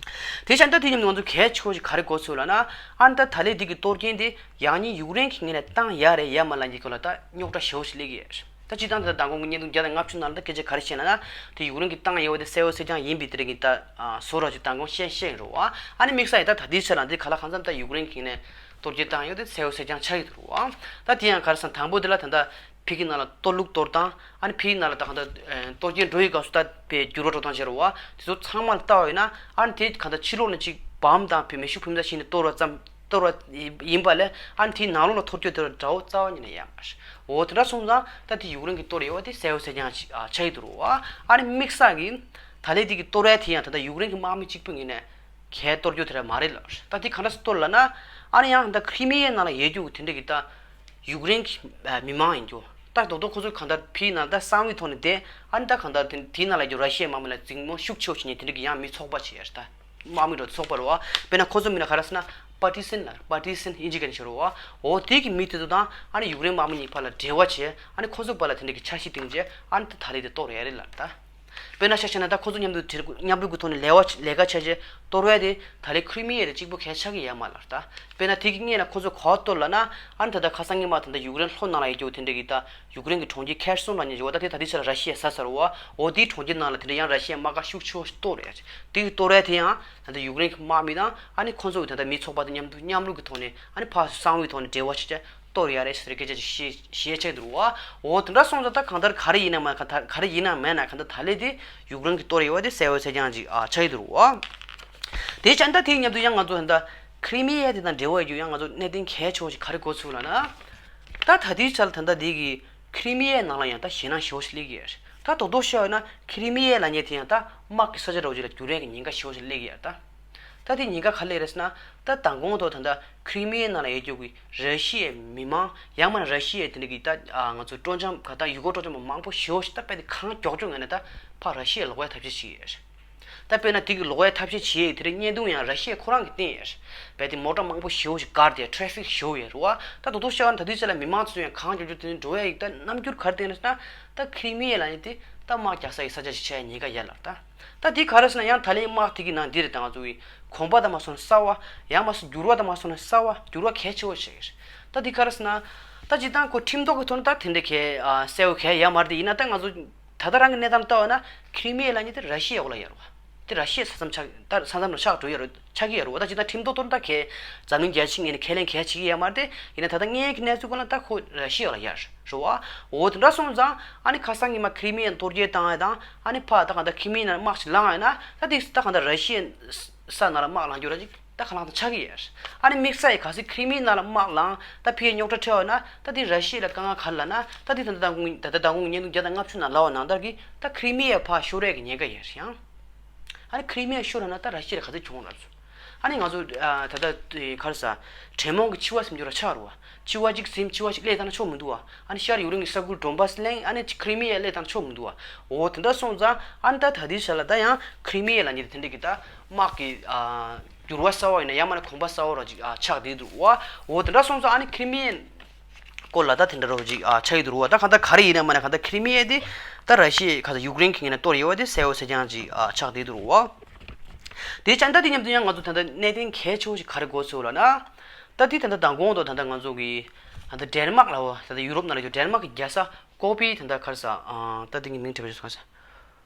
དེ་བཞིན་ད་དེ་མཉམ་དུ་ང་ཚོ་གལ་ཆེ་བོ་ཞིག་ག་རེ་གོ་ཚུལ་ལབ་ན། ཨ་ནི་ད་ད་ལན་འདི་གི་གཏོར་སྐྱོན་དེ་ཡང་སྙིང་ཡུཀ་རེན་གྱི་ངོས་ནས་བཏང་ཡ་རེད་ཡ་མ་ལབ་ཀྱི་སྐོར་ལ་ད་རྙོག་དྲ་ཞེ་པོ་ཞིག་སླེབས་ཀྱི་རེད། ད་སྤྱིར་བཏང་ད་ལྟ་མདང་དགོང་གི་བརྙན་ཐུང་བརྒྱ་དང་ལྔ་བཅུ་ནང་ལ་ད་སྐད་ཆ་ག་རེ་བཤད་ན་ན། དེ་ཡུཀ་རེན་གྱིས་བཏང་ཡོད་པ་དེ་གསལ་པོ་གསལ་རྐྱང་ཡིན་པའི་དེ་རིང་གི་ད་བཟོ་འདྲ་ཅིག་མདང་དགོང་བཤད་བཤད་རེད་བ། ཨ་ནི་དམིགས་བསལ་ཡིན་ད་ད་ལྟའི་ཆ་ལ་འདི་ག་ལ་གང་འཚམ་ད་ཡུཀ་རེན་གྱི་ངོས་ནས་གཏོར་སྐྱོན་བཏང་ཡོད་དེ་གསལ་པོ་གསལ་རྐྱང་ཆགས་ཀྱི་འདུག་རེད་བ། ད་དེ་ཡང་ག་རེ་ཟེར་ན་དང་པོ་དེ་ལ་ད་ལྟ་ ཕ་གི་ནང་ལ་གཏོར་རླུང་གཏོར་སྟངས། ཨ་ནི་ཕ་གི་ནང་ལ་ད་གང་ལྟར་གཏོར་སྐྱོན་འགྲོ་ཡི་སྐབས་སུ་ད་པའི་འགྱུར་བ་འགྲོ་སྟངས་བྱེད་རོགས། དེ་ཚོ་ཚང་མ་ལ་ལྟ་བ་ཡིན་ན། ཨ་ནི་དེ་གང་ལྟར་ཕྱི་ལོགས་ནས་ཅིག་བམ་དང་བི་མེ་ཤུགས་འཕུར་མདའ་ཞིག་ནས་གཏོར་བ་ཙམ། གཏོར་བ་ཡིན་པ་ལས། ཨ་ནི་དེའི་ནང་ལོགས་ལ་འཐོར་སྐྱོད་དེ་འདྲ་བོ་རྩ་བ་ཉིད་ནས་ཡོད་མ་རེད། འོ་དེ་འདྲ་སོང་ཙང་ད་དེ་ཡུཀ་རེན་གྱིས་གཏོར་ཡོད་པ་དེ་གསལ་པོ་གསལ་རྐྱང་ཅིག་ཨ་ཆགས་ཀྱི་འདུག་རོགས། ཨ་ནི་དམིགས་བསལ་གྱིས་ད་ལན་དེ་གི་གཏོར་ཡ་དེ་ཡང་ད་ལྟ་ཡུཀ་རེན་གྱི་དམག་མི་གཅིག་པུ་ངོས་ནས་གས་གཏོར་རྒྱུ་དེ་འདྲ་མ་རེད་ལབ། ད་དེ་ག་འདྲ་སེ་གཏོར་ལབ་ན། ཨ་ནི་ཡང་ད་ཁི་རི་མི་ཡའི་ནང་ལ་ཡོད་རྒྱུ་དེ་འདྲ་གི་ད་ཡུཀ་རེན་གྱི་ཨ་མི་མང་ཡིན་རྒྱུ། ད་རྡོག་རྡོག་ཁོ་ཚོ་གང་ལྟར་ཕིའི་ནང་ད་གསང་བའི་ཐོག་ནས་བསྡད། ཨ་ནི་ད་གང་ལྟར་དེ་དེའི་ནང་ལ་རྒྱུ་ར་ཤི་ཡའི་དམག་མི་ལ་འཛིང་མོ་ཤུགས་ཆེ་བོ་བྱེད་མཁན་དེ་འདྲ་གི་ཡང་མི་ཚོགས་པ་ཅིག་ཡོད་རེད། ད་དམག་མི་འདྲ་ཚོགས་པ་རེད་བ། དཔེར་ན་ཁོ་ཚོ་མིང་ལ་ག་རེ་ཟེར་ན་པར་ཊི་སན་ལབ། པར་ཊི་སན་དབྱིན་ཇི་སྐད་ནས་ཤོད་རེད་བ། འོ་དེ་གི་མི་དེ་ཚོ་དང་ཨ་ནི་ཡུཀ་རེན་དམག་མི་གཉིས་བར་ལ་འབྲེལ་བ་བྱས། ཨ་ནི་ཁོ་ཚོ་བར་ལ་དེ་འདྲ་གི་འཆར་གཞི་བཏིང་བྱས། ཨ་ནི་ད་ད་ལན་དེ་གཏོར་ཡ་རེད་ལབ་ད། དཔེར་ན་ཆ་བཞག་ན་ད་ཁོ་ཚོ་མཉམ་དུ་འབྲེལ་མཉམ་རུབ་ཀྱི་ཐོག་ནས་ལས་ཀ་ལས་ཀ་བྱས་བྱས་གཏོར་བ་དེ་ད་ལན་ཁི་རི་མི་ཡ་དེ་གཅིག་པུ་གས་ཆགས་ཀྱི་ཡོད་མ་རེད་ད། དཔེར་ན་དེ་གི་སྔོན་ལ་ཁོ་ཚོ་ག་པར་གཏོར་ལབ་ན། ཨ་ནི་ད་ལྟ་ཁ་སང་ཉི་མ་ད་ལྟ་ཡུཀ་རེན་ལྷོ་ནང་ལ་ཡོད་རྒྱུ་དེ་འདྲ་གི་ད་ཡུཀ་རེན་གྱི་གྲོང་ཁྱེར་ཁེར་སོན་ལབ་མཁན་ཅིག་ཡོད་པ། ད་དེ་ད་ལྟའི་ཆ་ལ་ར་ཤི་ཡས་ཟ་ཚར་བ། འོ་དེའི་གྲོང་ཁྱེར་ནང་ལ་དེ་འདྲ་ཡང་ར་ཤི་ཡའི་དམག་སྒར་ཤུགས་ཆེ་བོ་ཞིག་གཏོར་རེད། དེ་གི་གཏོར་རས་དེ་ཡང་ད་ལྟ་ཡུཀ་རེན་གྱི་དམག་མི་དང་ཨ་ནི་ཁོ་ཚོ་གི་ད་ལྟ་མི་ཚོགས་པ་དང་མཉམ་དུ་མཉམ་རུབ་ཀྱི་ཐོག་ནས། ཨ་ནི་ཕར་གསང་བའི་ཐོག་ནས་འབྲེལ་བ་བྱས་བྱས་གཏོར་ཡ་རེད་ཟེར་སྐད་ཆ་ཅིག་བཤད་བཤད་ཆགས་འདུག་བ། འོ་དེ་འདྲ་སོང་ཙང་ད་གང་ལྟར་ག་རེ་ཡིན་ན་མ་ག་ད་ག་རེ་ཡིན་ན་མེད་ན་གང་ལྟར་ད་ལན་དེ་ཡུཀ་རེན་གྱིས་གཏོར་ཡོད་པ་དེ་གསལ་པོ་གསལ་རྐྱང་ཅིག་ཨ་ཆགས་ཀྱི་འདུག་བ། དེ་ཙང་ད་དེའི་མཉམ་དུ་ཡང་ང་ཚོ་ད་ལྟ་ཁི་རི་མི་ཡ་དེ་དང་འབྲེལ་བ་ཡོད་རྒྱུ་ཡང་ང་ཚོ་གནད་དོན་གལ་ཆེ་བོ་ཞིག་ག་རེ་གོ་ཚུལ་ལབ་ན། ད་ད་ལྟའི་ཆར་ད་ལྟ་དེ་གི་ཁི་རི་མི་ཡའི་ནང་ལ་ཡང་ད་ཞེད་སྣང་ཞེ་པོ་ཞིག་སླེབས་ཀྱི་ཡོད་རེད། ད་རྡོག་རྡོག་བཤད་ཡོད་ན་ཁི་རི་མི་ཡ་ལབ་མཁན་དེ་ཡང་ད་དམག་གི་ས་ཆ་འདྲ་བོ་ཅིག་ལ་འགྱུར་ཡས་ཀྱི་ཉེན་ཁ་ཞེ་པོ་ཞིག་སླེབས་ཀྱི་ཡོད་རེད་ད། ད་དེ་ཉེན་ཁ་ག་རེ་རེད་ཟེར་ན། ད་མདང་དགོང་ཐོག་ད་ལྟ་ཁི་རི་མི་ཡའི་ནང་ལ་ཡོད་རྒྱུ་གི་ར་ཤི་ཡའི་མི་མང་ཡང་མིན་ན་ར་ཤི་ཡའི་དེ་འདྲ་གི་ད་ཨ་ང་ཚོ་སྤྲོ་འཆམ་ག་ད་ཡུལ་སྐོར་སྤྲོ་འཆམ་པ་མང་པོ་ཞེ་པོ་ཞིག་ད་དཔེ་དེ་གང་མགྱོགས་མགྱོགས་ངང་ནས་ད་ཕར་ར་ཤི་ཡར་ལོག་ཡ་ཐབས་ཤེས་བྱེད་ཀྱི་ཡོད་རེད། ད་དཔེར་ན་དེ་གི་ལོག་ཡ་ཐབས་ཤེས་བྱེད་ཡས་དེ་རིང་བརྙན་ཐུང་ཡང་ར་ཤི་ཡ་ཁོ་རང་གིས་བསྟན་ཡོད་རེད། དཔེ་དེ་མོ་ཊ་མང་པོ་ཞེ་པོ་ཞིག་བཀར་ཏེ་ཊེ་ཕིག་ཞེ་པོ་ཡོད་རེད་བ། ད་རྡོག་རྡོག་བཤད་པ་ན་ད་དུས་ཚོད་ལ་མི་མང་ཚོ་ཡང་གང་མགྱོགས་མགྱོགས་དེ་ནས་འགྲོ་ཡ་ཡིག་ད་རྣམ་འགྱུར་ག་རེ་བསྟན་རེད་ཟེར་ན། ད་ཁི་རི་མི་ཡ་ལབ་མཁན་དེ་ད་དམག་རྒྱག་ས་ཡི་ས་ཆ་ཞིག་ཆགས་ཡ་ཉེན་ཁ་ཡོད་ལབ་ད། ད་དེ་ག་རེ་ཟེར་ན་ཡང་ད་ལན་དམག་དེ་གི་ནང་འདི་རེད། ད་ང་ཚོ་གི་གོམ་པ་དང་མ་སོང་ན་གསར་བ། ཡང་མ་སོང་འགྱུར་བ་དང་མ་སོང་ན་གསར་བ་འགྱུར་བ་གལ་ཆེ་བོ་ཞིག་རེད། ད་དེ་ག་རེ་ཟེར་ན། ད་སྤྱིར་བཏང་ཁོ་ཁྲིམས་ཐོག་གི་ཐོག་ནས་ད་དེ་འདྲ་གལ་ཨ་གསལ་བོ་གལ་ཡོད་མ་རེད་དེ། ཡིན་ན་ད་ང་ཚོ་ད་ལྟ་རང་གི་གནས་སྟངས་ལྟ་བ་ན་ཁི་རི་མི་ཡ་ལབ་མཁན་དེ་ར་ཤི་ཡའི་འོག་ལ་ཡོད་རེད་བ། དེ་ར་ཤི་ཡའི་ས་མཚམས་ཆགས་ད་ས་མཚམས་ལ་ཆགས་འགྲོ་ཡོད་རེད། ཆགས་ཀྱི་ཡོད་རེད་བ། ད་སྤྱིར་བཏང་ཁྲིམས་ཐོག་ཐོག་ད་གལ་འཛམ་གླིང་རྒྱལ་སྤྱི་ངོས་ནས་ཁས་ལེན་གལ་བྱེད་ཀྱི་ཡོད་མ་རེད་དེ། ཡིན་ན་ད་ལྟ་དངོས་ཡོད་ཀྱི་གནས་ཚུལ་སྐོར་ལ་ད་ཁོ་ར་ཤི་ཡའི་འོག་ལ་ཡོད་རེད་བ། འོ་དེ་འདྲ་སོང་ཙང་ཨ་ནི་ཁ་སང་ཉི་མ་ཁི་རི་མི་ཡ་གཏོར་རྒྱག་བཏང་ཡ་དང་། ཨ་ནི་ཕར་ད་གང་ལྟར་ཁི་རི་མི་ཡའི་ནང་དམག་ཞིག་ལངས་ཡ་ན། ད་དེ་ད་གང་ལྟར་ར་ཤི་ཡའི་ས་ནང་ལ་དམག་ལངས་རྒྱུ་ར་ཅིག་ད་ཁ་ལག་དང་ཆགས་ཀྱི་ཡོད་རེད། ཨ་ནི་དམིགས་བསལ་ཡིན་གལ་སྲིད་ཁི་རི་མི་ཡའི་ནང་ལ་དམག་ལངས། ད་ཕ་གིར་རྙོག་དྲ་འཕྲད་པ་ན། ད་དེ་ར་ཤི་ཡ་ལ་དཀའ་ངལ་ག་རེ་ལབ་ན། ད་དེ་ད་ལྟ་མདང་དགོང་ད་ལྟ་མདང་དགོང་ཉིན་དུ་བརྒྱ་དང་ལྔ་བཅུ་ནང་ལབ་པ་ནང་ལྟར་གྱི་ད་ཁི་རི་མི་ཡ་ཕར་ཤོར་ཡས་ཀྱི་ཉེན་ཁ་ཡོད་རེད་ཡང་། ཨ་ནི་ཁི་རི་མི་ཡ་ཤོར་ན་ད་ར་ཤི་ཡ་ལ་ག་ཚོད་བྱུང་ལབ་སོང་། ཨ་ནི་ང་ཚོ་ཨ་ད་ལྟ་དེ་ག་རེ་ཟ། དྲེད་མོང་གི་འཆི་བ་ཟེར་རྒྱུ་ར་ཆགས་རེད་བ། འཆི་བ་གཅིག་ཟིན་འཆི་བ་ཞིག་སླེབས་བཏང་ན་ཆོག་མི་འདུག་བ། ཨ་ནི་ཤར་ཡུཀ་རེན་གྱི་ས་ཁུལ་ཌོན་བྷ་སི་གླེང་། ཨ་ནི་ཁི་རི་མི་ཡ་སླེབས་བཏང་ན་ཆོག་མི་འདུག་བ། འོ་དེ་འདྲ་སོང་ཙང་ཨ་ནི་ད་ད་ལྟའི་ཆ་ལ་ད་ཡང་ཁི་རི་མི་ཡ་ལབ་མཁན་དེ་དེ་འདྲ་གི་ད་དམག་གི་ཨ་འགྱུར་བ་གསར་བ་ཡིན་ན་ཡང་མིན་ན་གོམ་པ་གསར་བ་ར་ཅིག་ཨ་ཆགས་བསྡད་འདུག་བ། འོ་དེ་འདྲ་སོང་ཙང་ཨ་ནི་ཁི་རི་མི་ཡ་སྐོར་ལ་ད་དེ་འདྲ་རོ་ཅིག་ཨ་ཆགས་ཀྱི་འདུག་བ། ད་གང་ལྟར་ག་རེ་ཡིན་ན་མིན་ན་གང་ལྟར་ཁི་རི་མི་ཡ་དེ་ད་ར་ཤི་ཡ་ག་ས་ཡུཀ་རེན་གྱི་ངོས་ནས་གཏོར་ཡོད་པ་དེ་གསལ་པོ་གསལ་རྐྱང་ཅིག་ཨ་ཆགས་བསྡད་འདུག་བ། དེ་ཙང་ད་དེ་མཉམ་དུ་ཡང་ང་ཚོ་ད་ལྟ་གནད་དོན་གལ་ཆེ་བོ་ཞིག་ག་རེ་གོ་ཚུལ་ལབ་ན། ད་དེ་ད་ལྟ་མདང་དགོང་དུ་ད་ལྟ་ང་ཚོ་གི་ད་ལྟ་ཌེན་མག་ལབ་བ། ད་ལྟ་ཡུ་རོབ་ནང་ལ་ཡོད་ཌེན་མག་གི་རྒྱལ་ས་ཀོ་པི་ད་ལྟ་ག་རེ་ཟ། ཨ་ད་དེ་གི་མིང་དྲན་པ་ཞིག་སོང་ས།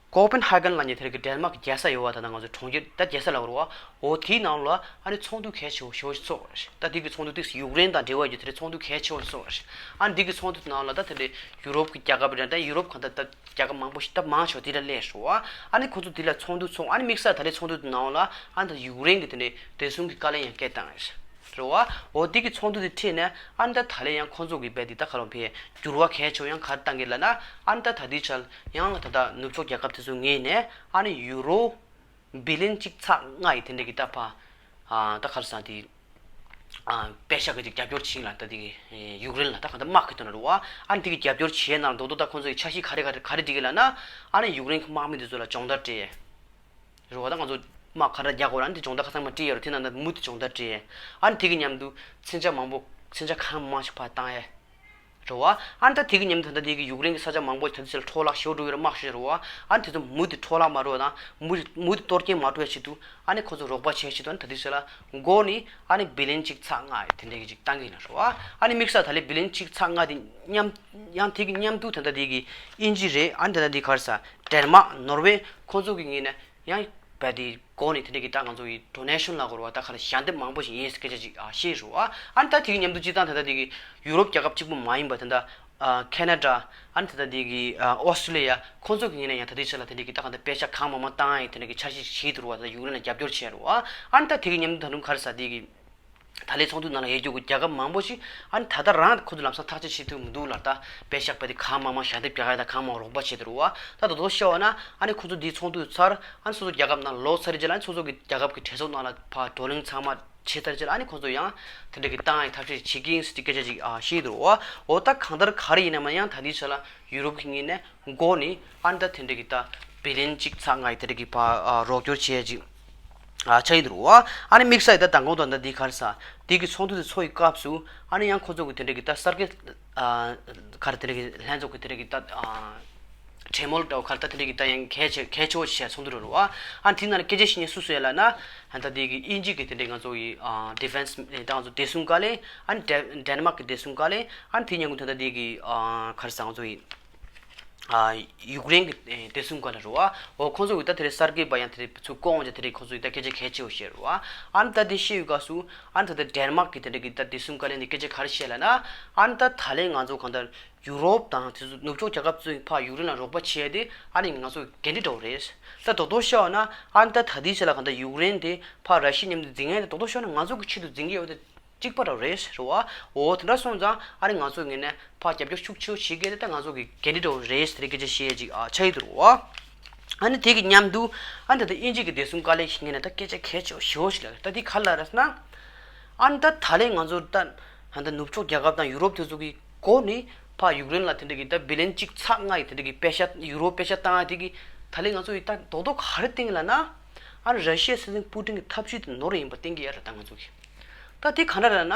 ཀོ་པེན་ཧ་གན་ལབ་མཁན་དེ་རིང་གི་ཌེན་མག་གི་རྒྱལ་ས་ཡོད་བ། ད་ལྟ་ང་ཚོ་གྲོང་ཁྱེར་ད་རྒྱལ་ས་ལབ་དགོས་རེད་བ། འོ་དེའི་ནང་ལ་ཨ་ནི་ཚོགས་འདུ་གལ་ཆེ་བོ་ཞེ་པོ་ཞིག་ཚོགས་པ་རེད། ད་དེ་གི་ཚོགས་འདུ་དེ་ཡུཀ་རེན་དང་འབྲེལ་བ་ཡོད་དེ་རིང་ཚོགས་འདུ་གལ་ཆེ་བོ་ཞིག་ཚོགས་པ་རེད། ཨ་ནི་དེ་གི་ཚོགས་འདུ་དེ་ནང་ལ་ད་དེ་འདྲའི་ཡུ་རོབ་ཀྱི་རྒྱལ་ཁབ་རེད། ད་ཡུ་རོབ་གང་ལྟར་ད་རྒྱལ་ཁབ་མང་པོ་ཞིག་ད་མང་ཆེ་བ་དེ་ལ་སླེབས་རེད་བ། ཨ་ནི་ཁོ་ཚོ་དེ་ལ་ཚོགས་འདུ་ཚོགས། ཨ་ནི་དམིགས་བསལ་ད་རེས་ཚོགས་འདུ་དེ་ནང་ལ་ཨ་ནི་ད་ཡུཀ་རེན་གྱི་དེ་འདྲའི་བདེ་སྲུང་གི་བཀའ་ལན་ཡང་སྐད་བཏང་རེད། རེད་བ། འོ་དེ་གི་ཚོགས་འདུ་དེ་ཁྲིད་ནས་ཨ་ནི་ད་ད་ལན་ཡང་ཁོ་ཚོ་གི་རྦད་དེ་ད་ག་རང་ཕེ་འགྱུར་བ་གལ་ཆེ་བོ་ཡང་ག་རེ་བཏང་གི་ལབ་ན། ཨ་ནི་ད་ད་ལྟའི་ཆར་ཡང་ད་ད་ནུབ་ཕྱོགས་རྒྱལ་ཁབ་དེ་ཚོ་ངོས་ནས་ཨ་ནི་ཡུ་རོ་བི་ལིན་གཅིག་ཚེག་ལྔ་ཡི་དེ་འདྲ་གི་ད་ཕ་ཨ་ད་ག་རེ་ཟ་དེ་ཨ་པེ་ཤ་གི་ཅིག་རྒྱབ་སྐྱོར་བྱེད་ལ་ད་དེ་གི་ཡུཀ་རེན་ལ་ད་ག་ད་དམག་གི་དོན་ལ་རེད་བ། ཨ་ནི་དེ་གི་རྒྱབ་སྐྱོར་བྱེད་ནང་རྡོག་རྡོག་ད་ཁོ་ཚོ་གི་འཆར་གཞི་ག་རེ་ག་རེ་ག་རེ་སྒྲིག་གི་ལབ་ན། ཨ་ནི་ཡུཀ་རེན་གི་དམག་མི་དེ་ཚོ་ལ་སྦྱོང་བརྡར་སྤྲད། རེད་བ། ད་ང་ཚོ་དམག་ག་རེ་རྒྱག་དགོས་ར་ཨ་ནི་དེ་སྦྱོང་བརྡར་ཁ་ཚང་མ་སྤྲད་ཡོད་རེད། དེ་ནང་ད་མུ་མཐུད་སྦྱོང་བརྡར་སྤྲད། ཨ་ནི་དེ་གི་མཉམ་དུ་མཚོན་ཆ་མང་པོ་མཚོན་ཆ་གང་མང་ཞིག་ཕར་བཏང་ཡས། རེད་བ། ཨ་ནི་ད་དེ་གི་མཉམ་དུ་ད་ལྟ་དེ་གི་ཡུཀ་རེན་གི་ས་ཆ་མང་པོ་ད་ལྟའི་ཆར་ལ་འཕྲོ་བརླག་ཞེ་པོ་འགྲོ་ཡོད་རེད། དམག་ཤོར་རེད་བ། ཨ་ནི་དེ་ཚོ་མུ་མཐུད་འཕྲོ་བརླག་མ་འགྲོ་བ་དང་མུ་མུ་མཐུད་གཏོར་སྐྱོན་མ་འགྲོ་བའི་ཆེད་དུ་ཨ་ནི་ཁོ་ཚོ་རོགས་པ་བྱེད་ཆེད་དུ་ཨ་ནི་ད་ལྟའི་ཆར་ལ་མགོ་ནི་ཨ་ནི་བི་ལིན་གཅིག་ཚེག་ལྔ་ཡི་དེ་འདྲ་གི་ཅིག་བཏང་གི་ཡིན་ལབ་རེད་བ། ཨ་ནི་དམིགས་བསལ་ད་ལན་བི་ལིན་གཅིག་ཚེག་ལྔ་དེ་མཉམ་ཡང་དེ་གི་མཉམ་དུ་ད་ལྟ་དེ་གི་དབྱིན་ཇི་རེད། ཨ་ནི་ད་ལྟ་དེ་ག་རེ་ཟ་ཌེན་མག་ནོར་ཝེ་ཁོ་ཚོ་གི་ངོས་ནས་ཡང་རྦད་དེ་སྒོ་ནས་དེ་འདྲ་གི་ད་ང་ཚོ་ཡི་ཌོ་ནེ་ཤན་ལབ་དགོས་རེད་བ། ད་ག་རེ་ཞལ་འདེབས་མང་པོ་ཞིག་ཡིན་ཟེར་སྐད་ཆ་ཅིག་ཨ་བཤད་རེད་བ། ཨ་ནི་ད་དེ་གི་མཉམ་དུ་སྤྱིར་བཏང་ད་ལྟ་དེ་གི་ཡུ་རོབ་རྒྱལ་ཁབ་གཅིག་པུ་མ་ཡིན་པ་ད་ལྟ་ ཨ་ཁེ་ན་ཌ། ཨ་ནི་ད་ལྟ་འདི་གི་ཨ་ཨོ་སི་ཊྲེ་ལི་ཡ། ཁོང་ཚོ་གི་ངོས་ནས་ཡང་ད་ལྟའི་ཆ་ལ་དེ་འདྲའི་གི་ད་གང་ལྟར་པེ་ཤག་གང་མང་མང་བཏང་ཡ་ཡི་དེ་འདྲའི་གི་འཆར་གཞི་ཞིག་འདུག་རེད་བ། ད་ཡུཀ་རེན་ལ་རྒྱབ་སྐྱོར་བྱས་རེད་བ། ཨ་ནི་ད་དེ་གི་མཉམ་དུ་ད་དུང་ག་རེ་ཟེར། འདི་གི་ད་ལའི་ཚོགས་འདུ་ནང་ལ་ཡོད་རྒྱུ་གི་རྒྱལ་ཁབ་མང་པོ་ཞིག་ཨ་ནི་ད་ལྟ་རང་ཁོ་ཚོ་ལམ་སང་ཐག་གཅོད་བྱེད་ཐུབ་མི་འདུག་ལ། ད་པེ་ཤག་པ་དེ་གང་མང་མང་ཞལ་འདེབས་རྒྱག་ཡ་ད་གང་མང་རོགས་པ་བྱེད་དེ་རེད་བ། ད་ད་དུང་བཤད་པ་ན་ཨ་ནི་ཁོ་ཚོ་འདིའི་ཚོགས་འདུ་ཚར། ཨ་ནི་སོ་སོ་རྒྱལ་ཁབ་ནང་ལོག་ཚར་རྗེས་ལ་ཨ་ནི་སོ་སོ་གི་རྒྱལ་ཁབ་ཀྱི་གྲོས་ཚོགས་ནང་ལ་ཕར་བགྲོ་གླེང་ཚང་མ་བྱས་ཚར་རྗེས་ལ་ཨ་ནི་ཁོ་ཚོ་ཡང་དེ་འདྲ་གི་བཏང་ཡ་ཐབས་ཤེས་བྱེད་ཀྱི་ཡིན་ཟེར་གྱི་སྐད་ཆ་ཅིག་ཨ་བཤད་འདུག་རེད་བ། འོ་ད་གང་ལྟར་ག་རེ་ཡིན་ན་མ་ཡང་ད་ལྟའི་ཆ་ལ་ཡུ་རོབ་ཀྱི་ངོས་ནས་མགོ་ནས་ཨ་ནི་ད་དེ་འདྲ་གི་ད་བི་ལི་ཡན་གཅིག་ཚེག་ལྔ་ཡི་དེ་འདྲ་གི་ཕར་ཨ་རོགས་སྐྱོར་བྱེད་ཡ་ཅིག་ཨ་ཆགས་ཀྱི་འདུག་རེད་བ། ཨ་ནི་དམིགས་བསལ་ཡི་ད་མདང་དགོང་དང་ད་འདི་ག་རེ་ཟ། འདི་གི་ཚོགས་འདུ་དེ་ཚོགས་ཡི་སྐབས་སུ་ཨ་ནི་ཡང་ཁོ་ཚོ་གི་དེ་འདྲ་གི་ད་གསར་འགོད་ཨ་ག་རེ་དེ་འདྲ་གི་ལྷན་ཚོགས་ཀྱི་དེ་འདྲ་གི་ད་ཨ་གྲོས་མོལ་འདྲ་བོ་ག་རེ་ད་དེ་འདྲ་གི་ད་ཡང་གལ་ཆེ་གལ་ཆེ་བོ་ཞིག་བྱས་ཚོགས་འདུ་རེད་བ། ཨ་ནི་དེ་ནང་ལ་སྐད་ཆ་བཤད་མཁན་སུ་སུ་ཡོད་ལབ་ན། ཨ་ད་འདི་གི་དབྱིན་ཇི་གི་དེ་འདྲ་ང་ཚོ་གི་ཨ་ཌི་ཕེན་སི་ད་ང་ཚོ་བདེ་སྲུང་བཀའ་བློན། ཨ་ནི་ཌེ་ཌེན་མག་གི་བདེ་སྲུང་བཀའ་བློན། ཨ་ནི་དེ་མཉམ་དུ་ད་ལྟ་འདི་གི་ཨ་ག་རེ་ཟ། ང་ཚོ་གི་ཨ་ཡུཀ་རེན་གྱི་ཨེ་བདེ་སྲུང་བཀའ་བློན་རེད་བ། འོ་ཁོང་ཚོ་གི་ད་དེ་རིང་གསར་འགོད་པ་ཡང་དེ་རིང་ཚུར་བསྐོང་བྱས་དེ་རིང་ཁོང་ཚོ་གི་ད་སྐད་ཆ་གལ་ཆེ་བོ་བཤད་རེད་བ། ཨ་ནི་ད་དེ་བཤད་ཡོད་སྐབས་སུ་ཨ་ནི་ད་ལྟ་ཌེན་མག་གི་དེ་འདྲ་གི་ད་བདེ་སྲུང་བཀའ་བློན་ནས་སྐད་ཆ་ག་རེ་བཤད་ལབ་ན། ཨ་ནི་ད་ད་ལན་ང་ཚོ་གང་ལྟར་ཡུ་རོབ་དང་དེ་ཚོ་ནུབ་ཕྱོགས་རྒྱལ་ཁབ་ཚོས་ཕར་ཡུཀ་རེན་ལ་རོགས་པ་བྱས་ཏེ་ཨ་ནི་ང་ཚོ་འགན་འཁྲི་འདྲ་བོ་རེད། ད་རྡོག་རྡོག་བཤད་པ་ན་ཨ་ནི་ད་ད་ལྟའི་ཆ་ལ་གང་ལྟར་ཡུཀ་རེན་དེ་ཕར་ར་ཤི་ཡ་མཉམ་དུ་འཛིང་མཁན་དེ་རྡོག་རྡོག་བཤད་ན་ང་ཚོ་གི་ཆེད་དུ་འཛིང་གི་ཡོད་དེ། གཅིག་པ་འདྲ་རེད་ཟེར་བ། འོ་དེ་འདྲ་སོང་ཙང་ཨ་ནི་ང་ཚོ་ངོས་ནས་ཕར་རྒྱབ་སྐྱོར་ཤུགས་ཆེ་བོ་བྱེད་ཀྱི་རེད། ད་ང་ཚོ་གི་འགན་འཁྲི་འདྲ་བོ་རེད་ཟེར་སྐད་ཆ་བཤད་ཡས་ཅིག་ཨ་ཆགས་ཀྱི་འདུག་རེད་བ། ཨ་ནི་དེ་གི་མཉམ་དུ་ཨ་ནི་ད་ལྟ་དབྱིན་ཇི་གི་བདེ་སྲུང་བཀའ་བློན་ཞིག་ངོས་ནས་ད་སྐད་ཆ་གལ་ཆེ་བོ་ཞེ་པོ་ཞིག་ལབ་རེད། ད་འདི་ག་རེ་ལབ་རེད་ཟེར་ན། ཨ་ནི་ད་ད་ལན་ང་ཚོ་ད་ཨ་ནི་ད་ནུབ་ཕྱོགས་རྒྱལ་ཁབ་དང་ཡུ་རོབ་དེ་ཚོ་གི་སྒོ་ནས་ཕར་ཡུཀ་རེན་ལ་དེ་འདྲ་གི་ད་བི་ལི་ཡན་གཅིག་ཚེག་ལྔ་ཡི་དེ་འདྲ་གི་པེ་ཤ་ཡུ་རོ་པེ་ཤ་བཏང་ཡ་དེ་གི་ད་ལན་ང་ཚོ་ཡི་ད་རྡོག་རྡོག་ག་རེ་བསྟན་གྱི་ལབ་ན། ཨ་ནི་ར་ཤི་ཡའི་སྲིད་འཛིན་པུ་ཏིན་གྱི་ཐབས་ཇུས་དེ་ནོར་ཡིན་པ་བསྟན་གྱི་ཡོད་རེད་ད་ང་ཚོ་གི། ད་དེ་ག་འདྲ་རེད་ན།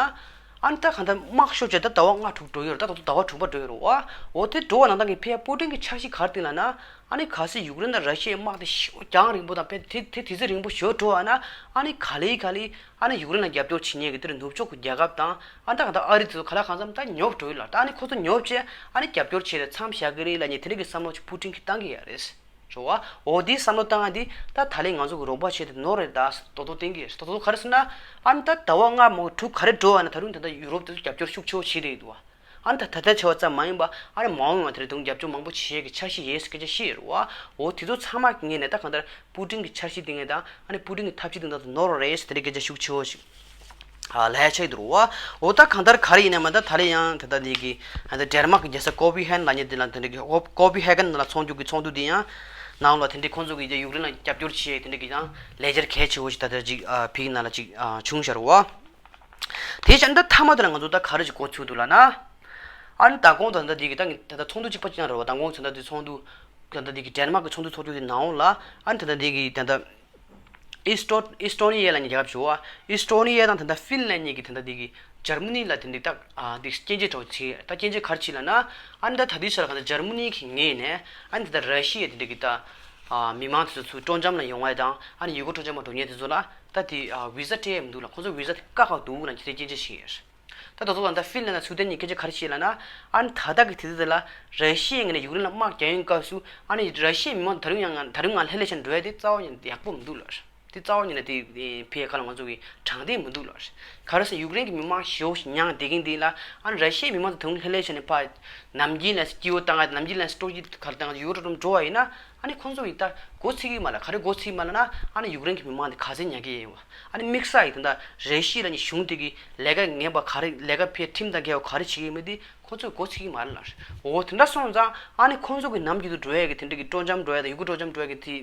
ཨ་ནི་ད་གང་ལྟར་དམག་ཤོར་བྱས་ད་ཟླ་བ་ལྔ་དྲུག་འགྲོ་ཡོད་རེད། ད་ད་དུང་ཟླ་བ་དྲུག་པ་འགྲོ་ཡོད་རེད་བ། འོ་དེ་འགྲོ་བ་ནང་ལྟར་གྱི་ཕལ་པུ་ཏིན་གྱི་འཆར་གཞི་ག་རེ་བཏིང་ལབ་ན། ཨ་ནི་གལ་སྲིད་ཡུཀ་རེན་དང་ར་ཤི་ཡའི་དམག་དེ་ཞེ་པོ་རྒྱང་རིང་པོ་དང་ཕལ་དེ་དེ་དུས་ཚོད་རིང་པོ་ཞེ་པོ་འགྲོ་བ་ན། ཨ་ནི་ག་ལེ་ག་ལེ་ཨ་ནི་ཡུཀ་རེན་ལ་རྒྱབ་སྐྱོར་བྱེད་མཁན་གྱི་དེ་རིང་ནུབ་ཕྱོགས་ཀྱི་རྒྱལ་ཁབ་དང་ཨ་ནི་ད་གང་ལྟར་ཨ་རི་དེ་ཚོ་ག་ལ་གང་འཚམ་ད་ཉོབ་འགྲོ་ཡོད་ལ། ད་ཨ་ནི་ཁོ་ཚོ་ཉོབ་བྱས་ཨ་ནི་རྒྱབ་སྐྱོར་བྱས་ཏེ་མཚམས་བཞག་གི་རེད་ལབ་མཁན་དེ་འདྲ་གི་བསམ་བློ་ཅིག་པུ་ཏིན་གྱིས་བཏང་གི་ཡོད་རེད། རེད་བ། འོ་དེའི་བསམ་བློ་བཏང་ཡ་དེ་ད་ད་ལན་ང་ཚོ་གི་རོགས་པ་བྱས་ཏེ་ནོར་རེད་ད་རྡོག་རྡོག་བསྟན་གྱི་རེད། རྡོག་རྡོག་ག་རེ་ཟེར་ན། ཨ་ནི་ད་ཟླ་བ་ལྔ་མོ་དྲུག་ག་རེ་འགྲོ་བ་ན་ད་རུང་ད་ལྟ་ཡུ་རོབ་དེ་ཚོ་རྒྱབ་སྐྱོར་ཤུགས་ཆེ་བོ་བྱེད་བསྡད་ཡོད་འདུག་བ། ཨ་ནི་ད་ད་ལྟ་བྱས་པ་ཙམ་མ་ཡིན་པ་ཨ་ནི་མ་འོངས་པ་དེ་རིང་ད་རུང་རྒྱབ་སྐྱོར་མང་པོ་བྱེད་ཡས་ཀྱི་འཆར་གཞི་ཡོད་ཟེར་སྐད་ཆ་བཤད་ཡོད་རེད་བ། འོ་དེ་ཚོ་ཚང་མ་གི་ངོས་ནས་ད་གང་ལྟར་པུ་ཏིན་གྱི་འཆར་གཞི་དེ་ངས་ད་ཨ་ནི་པུ་ཏིན་གྱི་ཐབས་ཤེས་དེ་ངས་ད་ནོར་བ་རེད་ཟེར་དེ་འདྲའི་སྐད་ཆ་ཤུགས་ཆེ་བོ་ཞིག་ལབ་ཡ་ཆགས་ཀྱི་འདུག་རེད་བ། འོ་ད་གང་ལྟར་ག་རེ་ཡིན་ནའི་མ་ད་ད་རེས་ཡང་ད་ལྟ་འདི་གི་ད་ལྟ་ཌེན་མག་གི་རྒྱལ་ས་ཀོ་པི་ཧེན་ལབ་མཁན་དེ་ལ་དེ་འདྲ་གི་ཀོ་པི་ཧེ་གན་ལ་ཚོགས་འདུ་གི་ཚོགས་འདུ་དེ་ཡང་ནང་ལ་དེ་འདྲའི་ཁོང་ཚོ་གི་ཡུཀ་རེན་ལ་རྒྱབ་སྐྱོར་བྱེད་དེ་འདྲ་གི་ཡང་ལས་འཆར་གལ་ཆེ་བོ་ཞིག་ད་ལྟ་ཅིག་ཕ་གི་ནང་ལ་ཅིག་བྱུང་ཤག་རེད་བ། དེ་བྱས་ད་མཐའ་མ་དེ་ལ་ང་ཚོ་ད་ག་རེ་ཅིག་གོ་ཚུགས་འདུག་ལབ་ན། ཨ་ནི་མདང་དགོང་ད་ལྟ་འདི་གི་ད་ད་ལྟ་ཚོགས་འདུ་གཅིག་པ་གཅིག་རྐྱང་རེད་བ། མདང་དགོང་ད་ལྟ་འདི་ཚོགས་འདུ་ད་ལྟ་འདི་གི་ཌེན་མག་གི་ཚོགས་འདུ་ཚོགས་རྒྱུ་དེ་ནང་ལ་ཨ་ནི་ད་ལྟ་འདི་གི་ད་ལྟ་ཨི་སི་ཊོ་ཨི་སི་ཊོ་ནི་ཡ་ལབ་མཁན་རྒྱལ་ཁབ་ཞིག་ཡོད་བ། ཨི་སི་ཊོ་ནི་ཡ་དང་ད་ལྟ་ཧྥིན་ལན་གཉིས་ཀྱིས་ད་ལྟ་འདི་གི་འཇར་མ་ནི་ལ་དེ་འདྲའི་ད་ཨ་འདི་སྐྱོན་བརྗོད་འདྲ་བོ་བྱས། ད་སྐྱོན་བརྗོད་ག་རེ་བྱས་ལབ་ན། ཨ་ནི་ད་ད་ལྟའི་ཆར་ག་ད་འཇར་མ་ནི་གི་ངོས་ནས་ཨ་ནི་ད་ལྟ་ར་ཤི་ཡའི་དེ་འདྲ་གི་ད་ཨ་མི་མང་དེ་ཚོ་ཚུར་སྤྲོ་འཆམ་ལ་ཡོང་བ་དང་ཨ་ནི་ཡུལ་སྐོར་སྤྲོ་འཆམ་ལ་འགྲོ་མཁན་དེ་ཚོ་ལ་ད་དེ་ཨ་བི་ཟ་སྤྲད་ཡ་མི་འདུག་ལ། ཁོང་ཚོ་བི་ཟ་དེ་བཀག་བཀག་འདུག་ལབ་ཅིག་དེ་སྐྱོན་བརྗོད་བྱས་ཡོད། ད་ད་ལྟ་ད་ཧྥིན་ལན་དང་སུའུ་ཏན་གཉིས་སྐད་ཆ་ག་རེ་བཤད་ལབ་ན། ཨ་ནི་ད་ལྟ་གི་དུས་ཚོད་དེ་ལ་ར་ཤི་ཡའི་ངོས་ནས་ཡུཀ་རེན་ལ་དམག་རྒྱག་ཡོང་སྐབས་སུ་ཨ་ནི་ར་ཤི་ཡའི་མི་མང་ད་རུང་ཡང་ང་ད་རུང་ང་ལྷོད་ལྷོད་བྱས་ནས་འགྲོ་ཡ་དེ་རྩ་བ་ཉིད་ནས་ཡག་པོ་མི་འདུག་ལ། དེ་རྩ་བ་ཉིད་ནས་དེ་ཕ་གི་ཁ་ལ་ང་ཚོ་གི་དྲང་བདེན་མི་འདུག་ལ། ག་རེ་ཟེར་ཡུཀ་རེན་གྱི་མི་མང་ཞེ་པོ་ཞིག་མྱངས་བསྡད་མཁན་དེ་ལ་ཨ་ནི་ར་ཤི་ཡའི་མི་མང་དེ་ད་རུང་ལྷོད་ལྷོད་བྱས་ནས་ཕར་ནམ་རྒྱུན་ལ་སྐྱིད་པོ་བཏང་ང་ནམ་རྒྱུན་ལ་སྤྲོ་སྐྱིད་ག་རེ་བཏང་ང་ཡུལ་སྐོར་འགྲོ་བ་ཡིན་ན། ཨ་ནི་ཁོང་ཚོ་གི་ད་མགོ་ཚོས་ཀྱི་མ་རེད། ག་རེ་མགོ་ཚོས་ཀྱི་མ་རེད་ལབ་ན། ཨ་ནི་ཡུཀ་རེན་གྱི་མི་མང་དེ་ག་ཚོད་མྱངས་ཀྱི་ཡོད་པ། ཨ་ནི་དམིགས་བསལ་ཡིན་ད་ར་ཤི་ཡ་ལབ་མཁན་གཞུང་དེ་གི་ལས་ཀ་ངན་པ་ག་རེ་ལས་ཀ་ཕར་ཁྲིམས་དང་འགལ་བ་ག་རེ་བྱེད་ཀྱི་ཡོད་མེད་དེ་ཁོང་ཚོས་མགོ་ཚོས་ཀྱི་མ་རེད་ལབ། འོ་དེ་འདྲ་སོང་ཙང་ཨ་ནི་ཁོང་ཚོ་གི་ནམ་རྒྱུན་དུ་འགྲོ་ཡ་གི་དེ་འདྲ་གི་སྤྲོ་འཆམ་འགྲོ་ཡ་དང་ཡུལ་སྐོར་སྤྲོ་འཆམ་འགྲོ་ཡ་གི་དེ་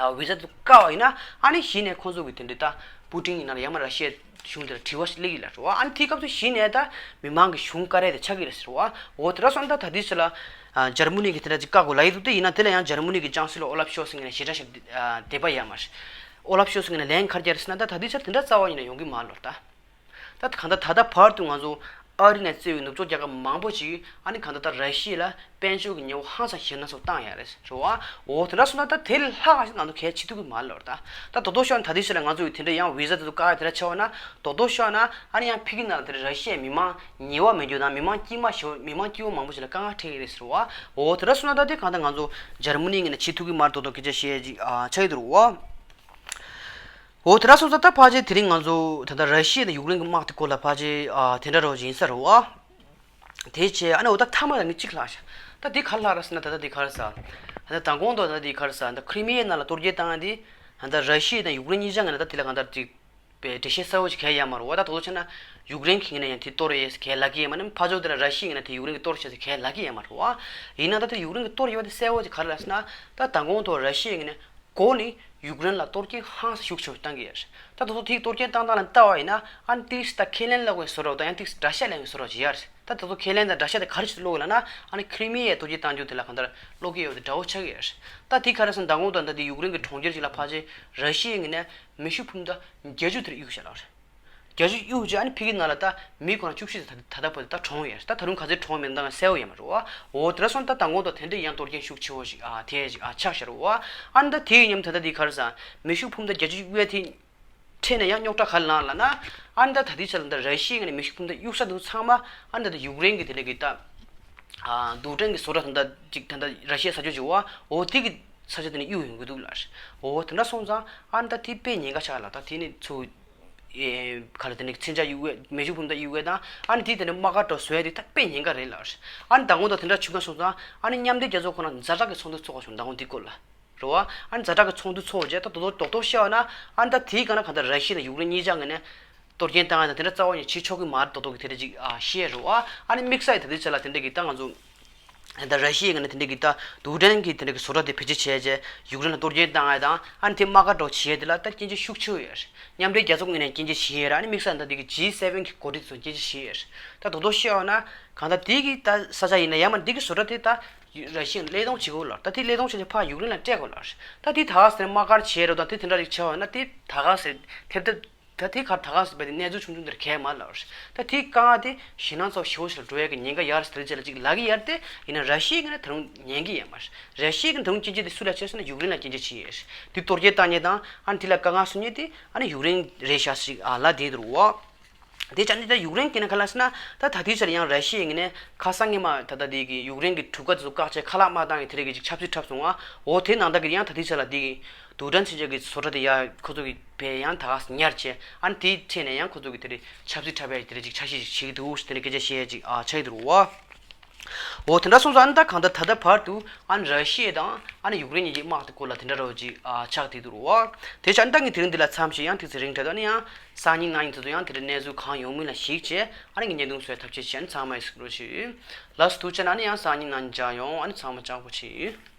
ཨ་བི་ཟ་དེ་བཀག་པ་ཡིན་ན། ཨ་ནི་གཞི་ནས་ཁོང་ཚོ་གི་དེ་འདྲ་ད་པུ་ཏིན་ཡིན་ན་ཡང་མ་ར་ཤི་ཡའི་གཞུང་དེ་ལ་དྲི་བ་ཞིག་སླེབས་ཀྱི་ལ་རེད་བ། ཨ་ནི་དེའི་སྐབས་སུ་གཞི་ནས་ད་མི་མང་གི་གཞུང་བཀའ་རེ་དེ་ཆགས་ཀྱི་རེད་ཟེར་བ། འོ་དེ་འདྲ་སོང་ད་ད་དུས་ཚོད་ལ་ཨ་འཇར་མ་ནི་གི་དེ་འདྲ་ཅིག་བཀག་དགོས་ལབ་ཡི་འདུག་སྟེ། ཡིན་ན་དེ་ལ་ཡང་འཇར་མ་ནི་གི་ཅང་སི་ལོ་ཨོ་ལབ་ཤོལ་ཚི་ངོས་ནས་ཞེ་དྲག་ཞིག་ཨ་དད་པ་ཡོད་མ་རེད། ཨོ་ལབ་ཤོལ་ཚི་ངོས་ནས་ལན་ག་རེ་རྒྱག་རེད་ཟེར་ན། ད་ད་དུས་ཚོད་དེ་འདྲ་རྩ་བ་ཉིད་ནས་ཡོང་གི་མ་རེད་ལབ་ད། ད་གང་ལྟར་ད་ལྟ་བར་དུ་ང་ཚོ་ཨ་རི་ནས་གཙོས་པའི་ནུབ་ཕྱོགས་རྒྱལ་ཁབ་མང་པོ་ཅིག་ཨ་ནི་གང་ལྟར་ད་ར་ཤི་ཡ་ལ་དཔལ་འབྱོར་གྱི་ཉེས་པ་ཧང་སང་ཞེ་དྲག་སྣ་ཚོགས་བཏང་ཡོད་རེད་ཟེར་བ། འོ་དེ་འདྲ་སོང་ན་ད་དེ་ལས་ལྷག་ཅིག་ང་ཚོ་གལ་ཆེ་ཐུབ་ཀྱི་མ་རེད་ལབ་ད། ད་དོ་དོ་ཤོར་ན་ད་དུས་ཚོད་ལ་ང་ཚོ་ཡི་དེ་འདྲ་ཡང་བི་ཟ་དེ་ཚོ་བཀག་ཡ་དེ་འདྲ་ཆགས་པ་ན། དོ་དོ་ཤོར་ན་ཨ་ནི་ཡང་ཕ་གི་ནང་ལ་དེ་འདྲ་ར་ཤི་ཡའི་མི་མང་ཉེས་པ་མེད་རྒྱུ་དང་མི་མང་དཀྱུས་མ་ཞེ་པོ་མི་མང་སྐྱིད་པོ་མང་པོ་ཞིག་ལ་དཀའ་ངལ་འཕྲད་ཀྱི་རེད་ཟེར་བ། འོ་དེ་འདྲ་སོང་ན་ད་དེ་གང་ལྟར་ང་ཚོ་འཇར་མ་ནི་ངོས་ནས་བྱེད་ཐུབ་ཀྱི་མ་རེད། དོ་དོ་སྐད་ཆ་བཤད་ཡ་ཅིག་ཨ་ཆགས་ཀྱི་འདུག་རེད་བ། འོ་དེ་འདྲ་སོང་ཙང་ད་ཕལ་ཆེར་དེ་རིང་ང་ཚོ་ད་ལྟ་ར་ཤི་ཡ་དང་ཡུཀ་རེན་གྱི་དམག་དེ་སྐོར་ལ་ཕལ་ཆེར་ཨ་དེ་འདྲ་རོ་ཡིན་ས་རེད་བ། དེ་བྱས་ཨ་ནི་འོ་ད་མཐའ་མ་ལ་ནི་གཅིག་ལྷག་ཤག་ད་འདི་ག་ལྷག་ར་ཟེར་ན། ད་ད་འདི་ག་ར་ཟེར། ད་ད་མདང་དགོང་དུ་ད་འདི་ག་ར་ཟེར། ད་ཁི་རི་མི་ཡའི་ནང་ལ་གཏོར་སྐྱོན་བཏང་ཡ་འདི་ད་ད་ར་ཤི་ཡ་དང་ཡུཀ་རེན་གཉིས་ཆ་ངོས་ནས་ད་དེ་ལ་གང་ལྟར་ཅིག་པའི་འགྲེལ་བཤད་གསལ་བོ་ཅིག་གང་ཡང་ཡོད་མ་རེད་བ། ད་དོ་དོ་བྱས་ན་ཡུཀ་རེན་གྱི་ངོས་ནས་ཡང་དེ་གཏོར་ཡས་གང་ཡང་ལབ་ཀྱི་ཡོད་མ་རེད། ཕར་ཕྱོགས་དེ་ལ་ར་ཤི་ཡའི་ངོས་ནས་དེ་ཡུཀ་རེན་གྱིས་གཏོར་བྱས་ཟེར་གང་ཡང་ལབ་ཀྱི་ཡོད་མ་རེད་བ། ཡིན་ན་ད་ལྟ་ཡུཀ་རེན་གྱིས་གཏོར་ཡོད་པ་དེ་གསལ་བོ་ཅིག་ག་རེ་ལབ་ཟེར་ན། ད་མདང་དགོང་དུ་ར་ཤི་ཡའི་ངོས་ནས་འགོ་ནས་ཡུཀ་རེན་ལ་གཏོར་སྐྱོན་ཧང་སང་ཤུགས་ཆེ་བོ་བཏང་གི་ཡོད་རེད། ད་དེ་ཚོ་དེའི་གཏོར་སྐྱོན་བཏང་སྟངས་ལ་ལྟ་བ་ཡིན་ན། ཨ་ནི་ཏིས་ད་ཁས་ལེན་ལབ་དགོས་བཟོ་འདྲ་དང་ཡང་ཏིས་དགྲ་ཤ་ལབ་དགོས་བཟོ་འདྲ་ཅིག་ཡོད་རེད། ད་དེ་ཚོ་ཁས་ལེན་དང་དགྲ་ཤ་དེ་ག་རེ་བྱས་ཏེ་ཀློག་གི་ལབ་ན། ཨ་ནི་ཁི་རི་མི་ཡའི་གཏོར་སྐྱོན་བཏང་རྒྱུ་དེ་ལ་གང་ལྟར་ཀློག་གི་ཡོད་པ་དེ་འདྲ་བོ་ཆགས་ཀྱི་ཡོད་རེད། ད་དེ་ག་རེ་ཟེར་ན། མདང་དགོང་དུ་ད་ལྟ་ཡུཀ་རེན་གྱི་གྲོང་ཁྱེར་ཅིག་ལ་ཕལ་ཆེར་ར་ཤི་ཡའི་ངོས་ནས་མེ་ཤུགས་འཕུར་མདའ་བརྒྱད་ཅུ་དེ་གཡུགས་བཞག་ལབ་རེད། བརྒྱད་ཅུ་གཡུགས་རྗེས་ཨ་ནི་ཕ་གིའི་ནང་ལ་ད་མི་ཁོ་ན་བཅུ་བཞི་ཙམ་ད་ད་ལྟ་བར་དུ་ད་གྲོངས་ཡོད་རེད། ད་ད་རུང་ག་ཚོད་གྲོངས་མིན་ད་གསལ་བོ་ཡོད་མ་རེད་བ། འོ་དེ་འདྲ་སོང་ཙང་ད་མདང་དགོང་དུ་དེ་འདྲའི་ཡང་གཏོར་སྐྱོན་ཤུགས་ཆེ་བོ་ཞིག་ཨ་དེ་ཞིག་ཨ་ཆགས་ཤག་རེད་བ། ཨ་ནི་ད་དེ་ཡི་མཉམ་ད་ལྟ་དེ་ག་རེ་ཟེར། མེ་ཤུགས་འཕུར་མདའ་བརྒྱད་ཅུ་གཡུགས་ཡ་དེ་འཕྲད་ནས་ཡང་རྙོག་དྲ་ག་རེ་ལངས་ལབ་ན། ཨ་ནི་ད་ད་ལྟའི་ཆ་ལ་ད་ར་ཤི་ཡའི་ངོས་ནས་མེ་ཤུགས་འཕུར་མདའ་གཡུགས་ས་དེ་ཚོ་ཚང་མ་ཨ་ནི་ད་ད་ཡུཀ་རེན་གྱི་དེ་འདྲ་གི་ད་ཨ་རྡུལ་ཕྲན་གྱི་བཟོ་གྲྭ་ད་ད་ཅིག་ད་ད་ར་ཤི་ཡའི་ས་ཕྱོགས་ཅིག་བ། འོ་དེ་གི་ས་ཆ་དེ་ནས་གཡུགས་ཡོང་གི་འདུག་ལབ་རེད། འོ་དེ་འདྲ་སོང་ཙང་ཨ་ནི་ད་དེ་དཔེ་ཉེན་ཁ་ཆགས་ལ། ད་དེ་ནི་ཚུར་ཨེ་ག་རེ་དེ་ནི་མཚོན་ཆ་གཡུག་ཡས། མེ་ཤུགས་འཕུར་མདའ་གཡུག་ཡས་དང་། ཨ་ནི་དེ་དེ་ནི་དམག་སྒར་འདྲ་བཟོ་ཡས་དེ་ད་དཔེ་ཉེན་ཁ་རེད་ལབ་རེད། ཨ་ནི་མདང་དགོང་དུ་དེ་འདྲ་བྱུང་ཁ་སོང་ཙང་ཨ་ནི་མཉམ་འབྲེལ་རྒྱལ་ཚོགས་ཁོ་ན་ཛ་དྲག་གི་ཚོགས་འདུ་ཚོགས་པ་བྱུང་། མདང་དགོང་འདི་སྐོར་ལ་རེད་བ། ཨ་ནི་ཛ་དྲག་གི་ཚོགས་འདུ་ཚོགས་རྗེས་ད་རྡོག་རྡོག་རྡོག་རྡོག་བཤད་པ་ན། ཨ་ནི་ད་དེའི་སྒང་ན་གང་ལྟར་ར་ཤི་ཡ་དང་ཡུཀ་རེན་གཉིས་ཆ་ངོས་ནས་གཏོར་སྐྱོན་བཏང་ཡ་དང་དེ་འདྲ་རྩ་བ་ཉིད་བྱེད་ཆོག་གི་མ་རེད་མདོག་མདོག་གི་དེ་འདྲ་ཅིག་ཨ་བཤད་རེད་བ། ཨ་ནི་དམིགས་བསལ་ཡིན་ད་ལྟའི་ཆ་ལ་དེ་འདྲ་གི་ད་ང་ཚོ་ད་ར་ཤི་ཡའི་ངོས་ནས་དེ་འདྲ་གི་ད་རྡུལ་ཕྲན་གྱི་དེ་འདྲ་གི་བཟོ་གྲྭ་དེ་བེད་སྤྱོད་བྱས་རྗེས་ཡུཀ་རེན་ལ་གཏོར་སྐྱོན་བཏང་ཡ་དང་། ཨ་ནི་དེ་དམག་སྒར་འདྲ་བོ་བྱེད་ཡ་དེ་ལ་ད་སྐྱོན་བརྗོད་ཤུགས་ཆེ་བོ་ཡོད་རེད། མཉམ་འབྲེལ་རྒྱལ་ཚོགས་ངོས་ནས་སྐྱོན་བརྗོད་བྱེད་ཡ་རེད། ཨ་ནི་དམིགས་བསལ་ད་འདི་གི་ཇི་སེ་ཝེན་གྱི་འགོ་ཁྲིད་ཚོ་སྐྱོན་བརྗོད་བྱེད་ཡ་རེད། ད་རྡོག་རྡོག་བཤད་པ་ན་གང་ལྟར་དེ་གི་ད་ས་ཆ་ཡིན་ན་ཡང་མ་འདི་གི་བཟོ་གྲྭ་དེ་ད་ར་ཤི་ཡས་ལས་སྡོམ་བྱེད་དགོས་ལ། ད་དེ་ལས་སྡོམ་བྱས་རྗེས་ཕར་ཡུཀ་རེན་ལ་སྤྲད་དགོས་ལ། ད་དེ་ད་ག་ཟེར་དམག་སྒར་བྱས་རེད་དང་དེ་དེ་འདྲ་རིགས་བྱས་པ་ན་དེ་ད་ག་ཟེར་ཐེབས་ཐེབས། ད་དེ་གར་ད་ག་ཟེར་བས་དེ་གནས་ཚུལ་ཆུང་ཆུང་དེར་གས་མ་ལབ་རེད། ད་དེ་དཀའ་ངལ་དེ་ཞེད་སྣང་ཚ་བོ་ཞེ་པོ་ཞིག་ལ་འགྲོ་ཡ་གི་ཉེན་ཁ་ཡོད་རེད་ཟེར་ཅིག་ལ་ཅིག་ལབ་ཀྱི་ཡོད་རེད་དེ། ཡིན་ན་ར་ཤི་ཡ་གིས་ནི་ད་རུང་ཉན་གྱི་ཡོད་མ་རེད། ར་ཤི་ཡ་གིས་ད་རུང་སྐྱོན་བརྗོད་དེ་སུ་ལ་བྱས་ཟེར་ན་ཡུཀ་རེན་ལ་སྐྱོན་བརྗོད་བྱས་ཡོད་རེད། དེ་གཏོར་སྐྱོན་བཏང་མཁན་དང་ཨ་ནི་དེ་ལ་དཀའ་ངལ་བཟོ་མཁན་དེ་ཨ་ནི་ཡུཀ་རེན་རེད་ཤག་ཟེར་ཅིག་ཨ་ལབ་བསྡད་འདུག་རོ། དེ་བྱས་ནས་ད་ཡུཀ་རེན་གྱིས་ནི་ག་ལབ་ཟེར་ན། ད་ད་ལྟའི་ཆར་ཡང་ར་ཤི་ཡ་གིས་ནི་ཁ་སང་ཉི་མ་ད་ལྟ་དེ་གི་ཡུཀ་རེན་གྱི་གྲུ་ཁ་དེ་ཚོ་བཀག་བྱས་ཁ་ལག་མ་བཏང་གི་དེ་རིགས་ཀྱི་ཆབ་སྲིད་འཁྲབ་སོང་ང་། འོ་དེ་ནང་ལྟར་གྱི་ཡང་ད་ལྟའི་ཆར་ལ་དེ་གི་རྡུལ་ཕྲན་མཚོན་ཆ་གི་བཟོ་གྲྭ་དེ་ཡ་ཁོ་ཚོ་གི་བས་ཡང་ད་ག་ཉར་བྱས། ཨ་ནི་དེའི་ཁྲོད་ནས་ཡང་ཁོ་ཚོ་གི་དེ་རིགས་ཆབ་སྲིད་འཁྲབ་ཡ་དེ་རིགས་ཅིག་འཆར་གཞི་ཅིག་བྱེད་ཀྱི་འདུག་ཟེར་དེ་ནས་སྐད་ཆ་བཤད་ཡ་ཅིག་ཨ་ཆགས་ཀྱི་འདུག་རོ། འོ་དེ་འདྲ་སོང་ཙང་ཨ་ནི་ད་གང་ལྟར་ད་ལྟ་བར་དུ་ཨ་ནི་ར་ཤི་ཡ་དང་ཨ་ནི་ཡུཀ་རེན་གཉིས་ཀྱི་དམག་དེ་སྐོར་ལ་དེ་འདྲ་རོ་ཅིག་ཨ་ཆགས་བསྡད་འདུག་རོ། དེ་བྱས་ཨ་ནི་ད་ངས་དེ་རིང་འདི་ལ་མཚམས་བཞག་ཡང་ཏོག་ཙམ་རིང་དྲགས་འདུག་ཨ་ནི་ཡང་སང་ཉིན་གནངས་ཉིན་དེ་ཚོ་ཡང་དེ་འདྲ་གནས་ཚུལ་གང་ཡོང་མིན་ལ་གཞིགས་བྱས་ཨ་ནི་ངས་བརྙན་ཐུང་བཟོ་ཡ་ཐབས་ཤེས་བྱས། ཨ་ནི་ཚང་མ་ཡི་སྲུ་རོ་ཞུ། ལགས་སོ། ཐུགས་རྗེ་གནང་། ཨ་ནི་ཡང་སང་ཉིན་གནངས་ཉིན་མཇལ་ཡོང་། ཨ་ནི་ཚང་མ་ལྕགས་པོ་བྱེད།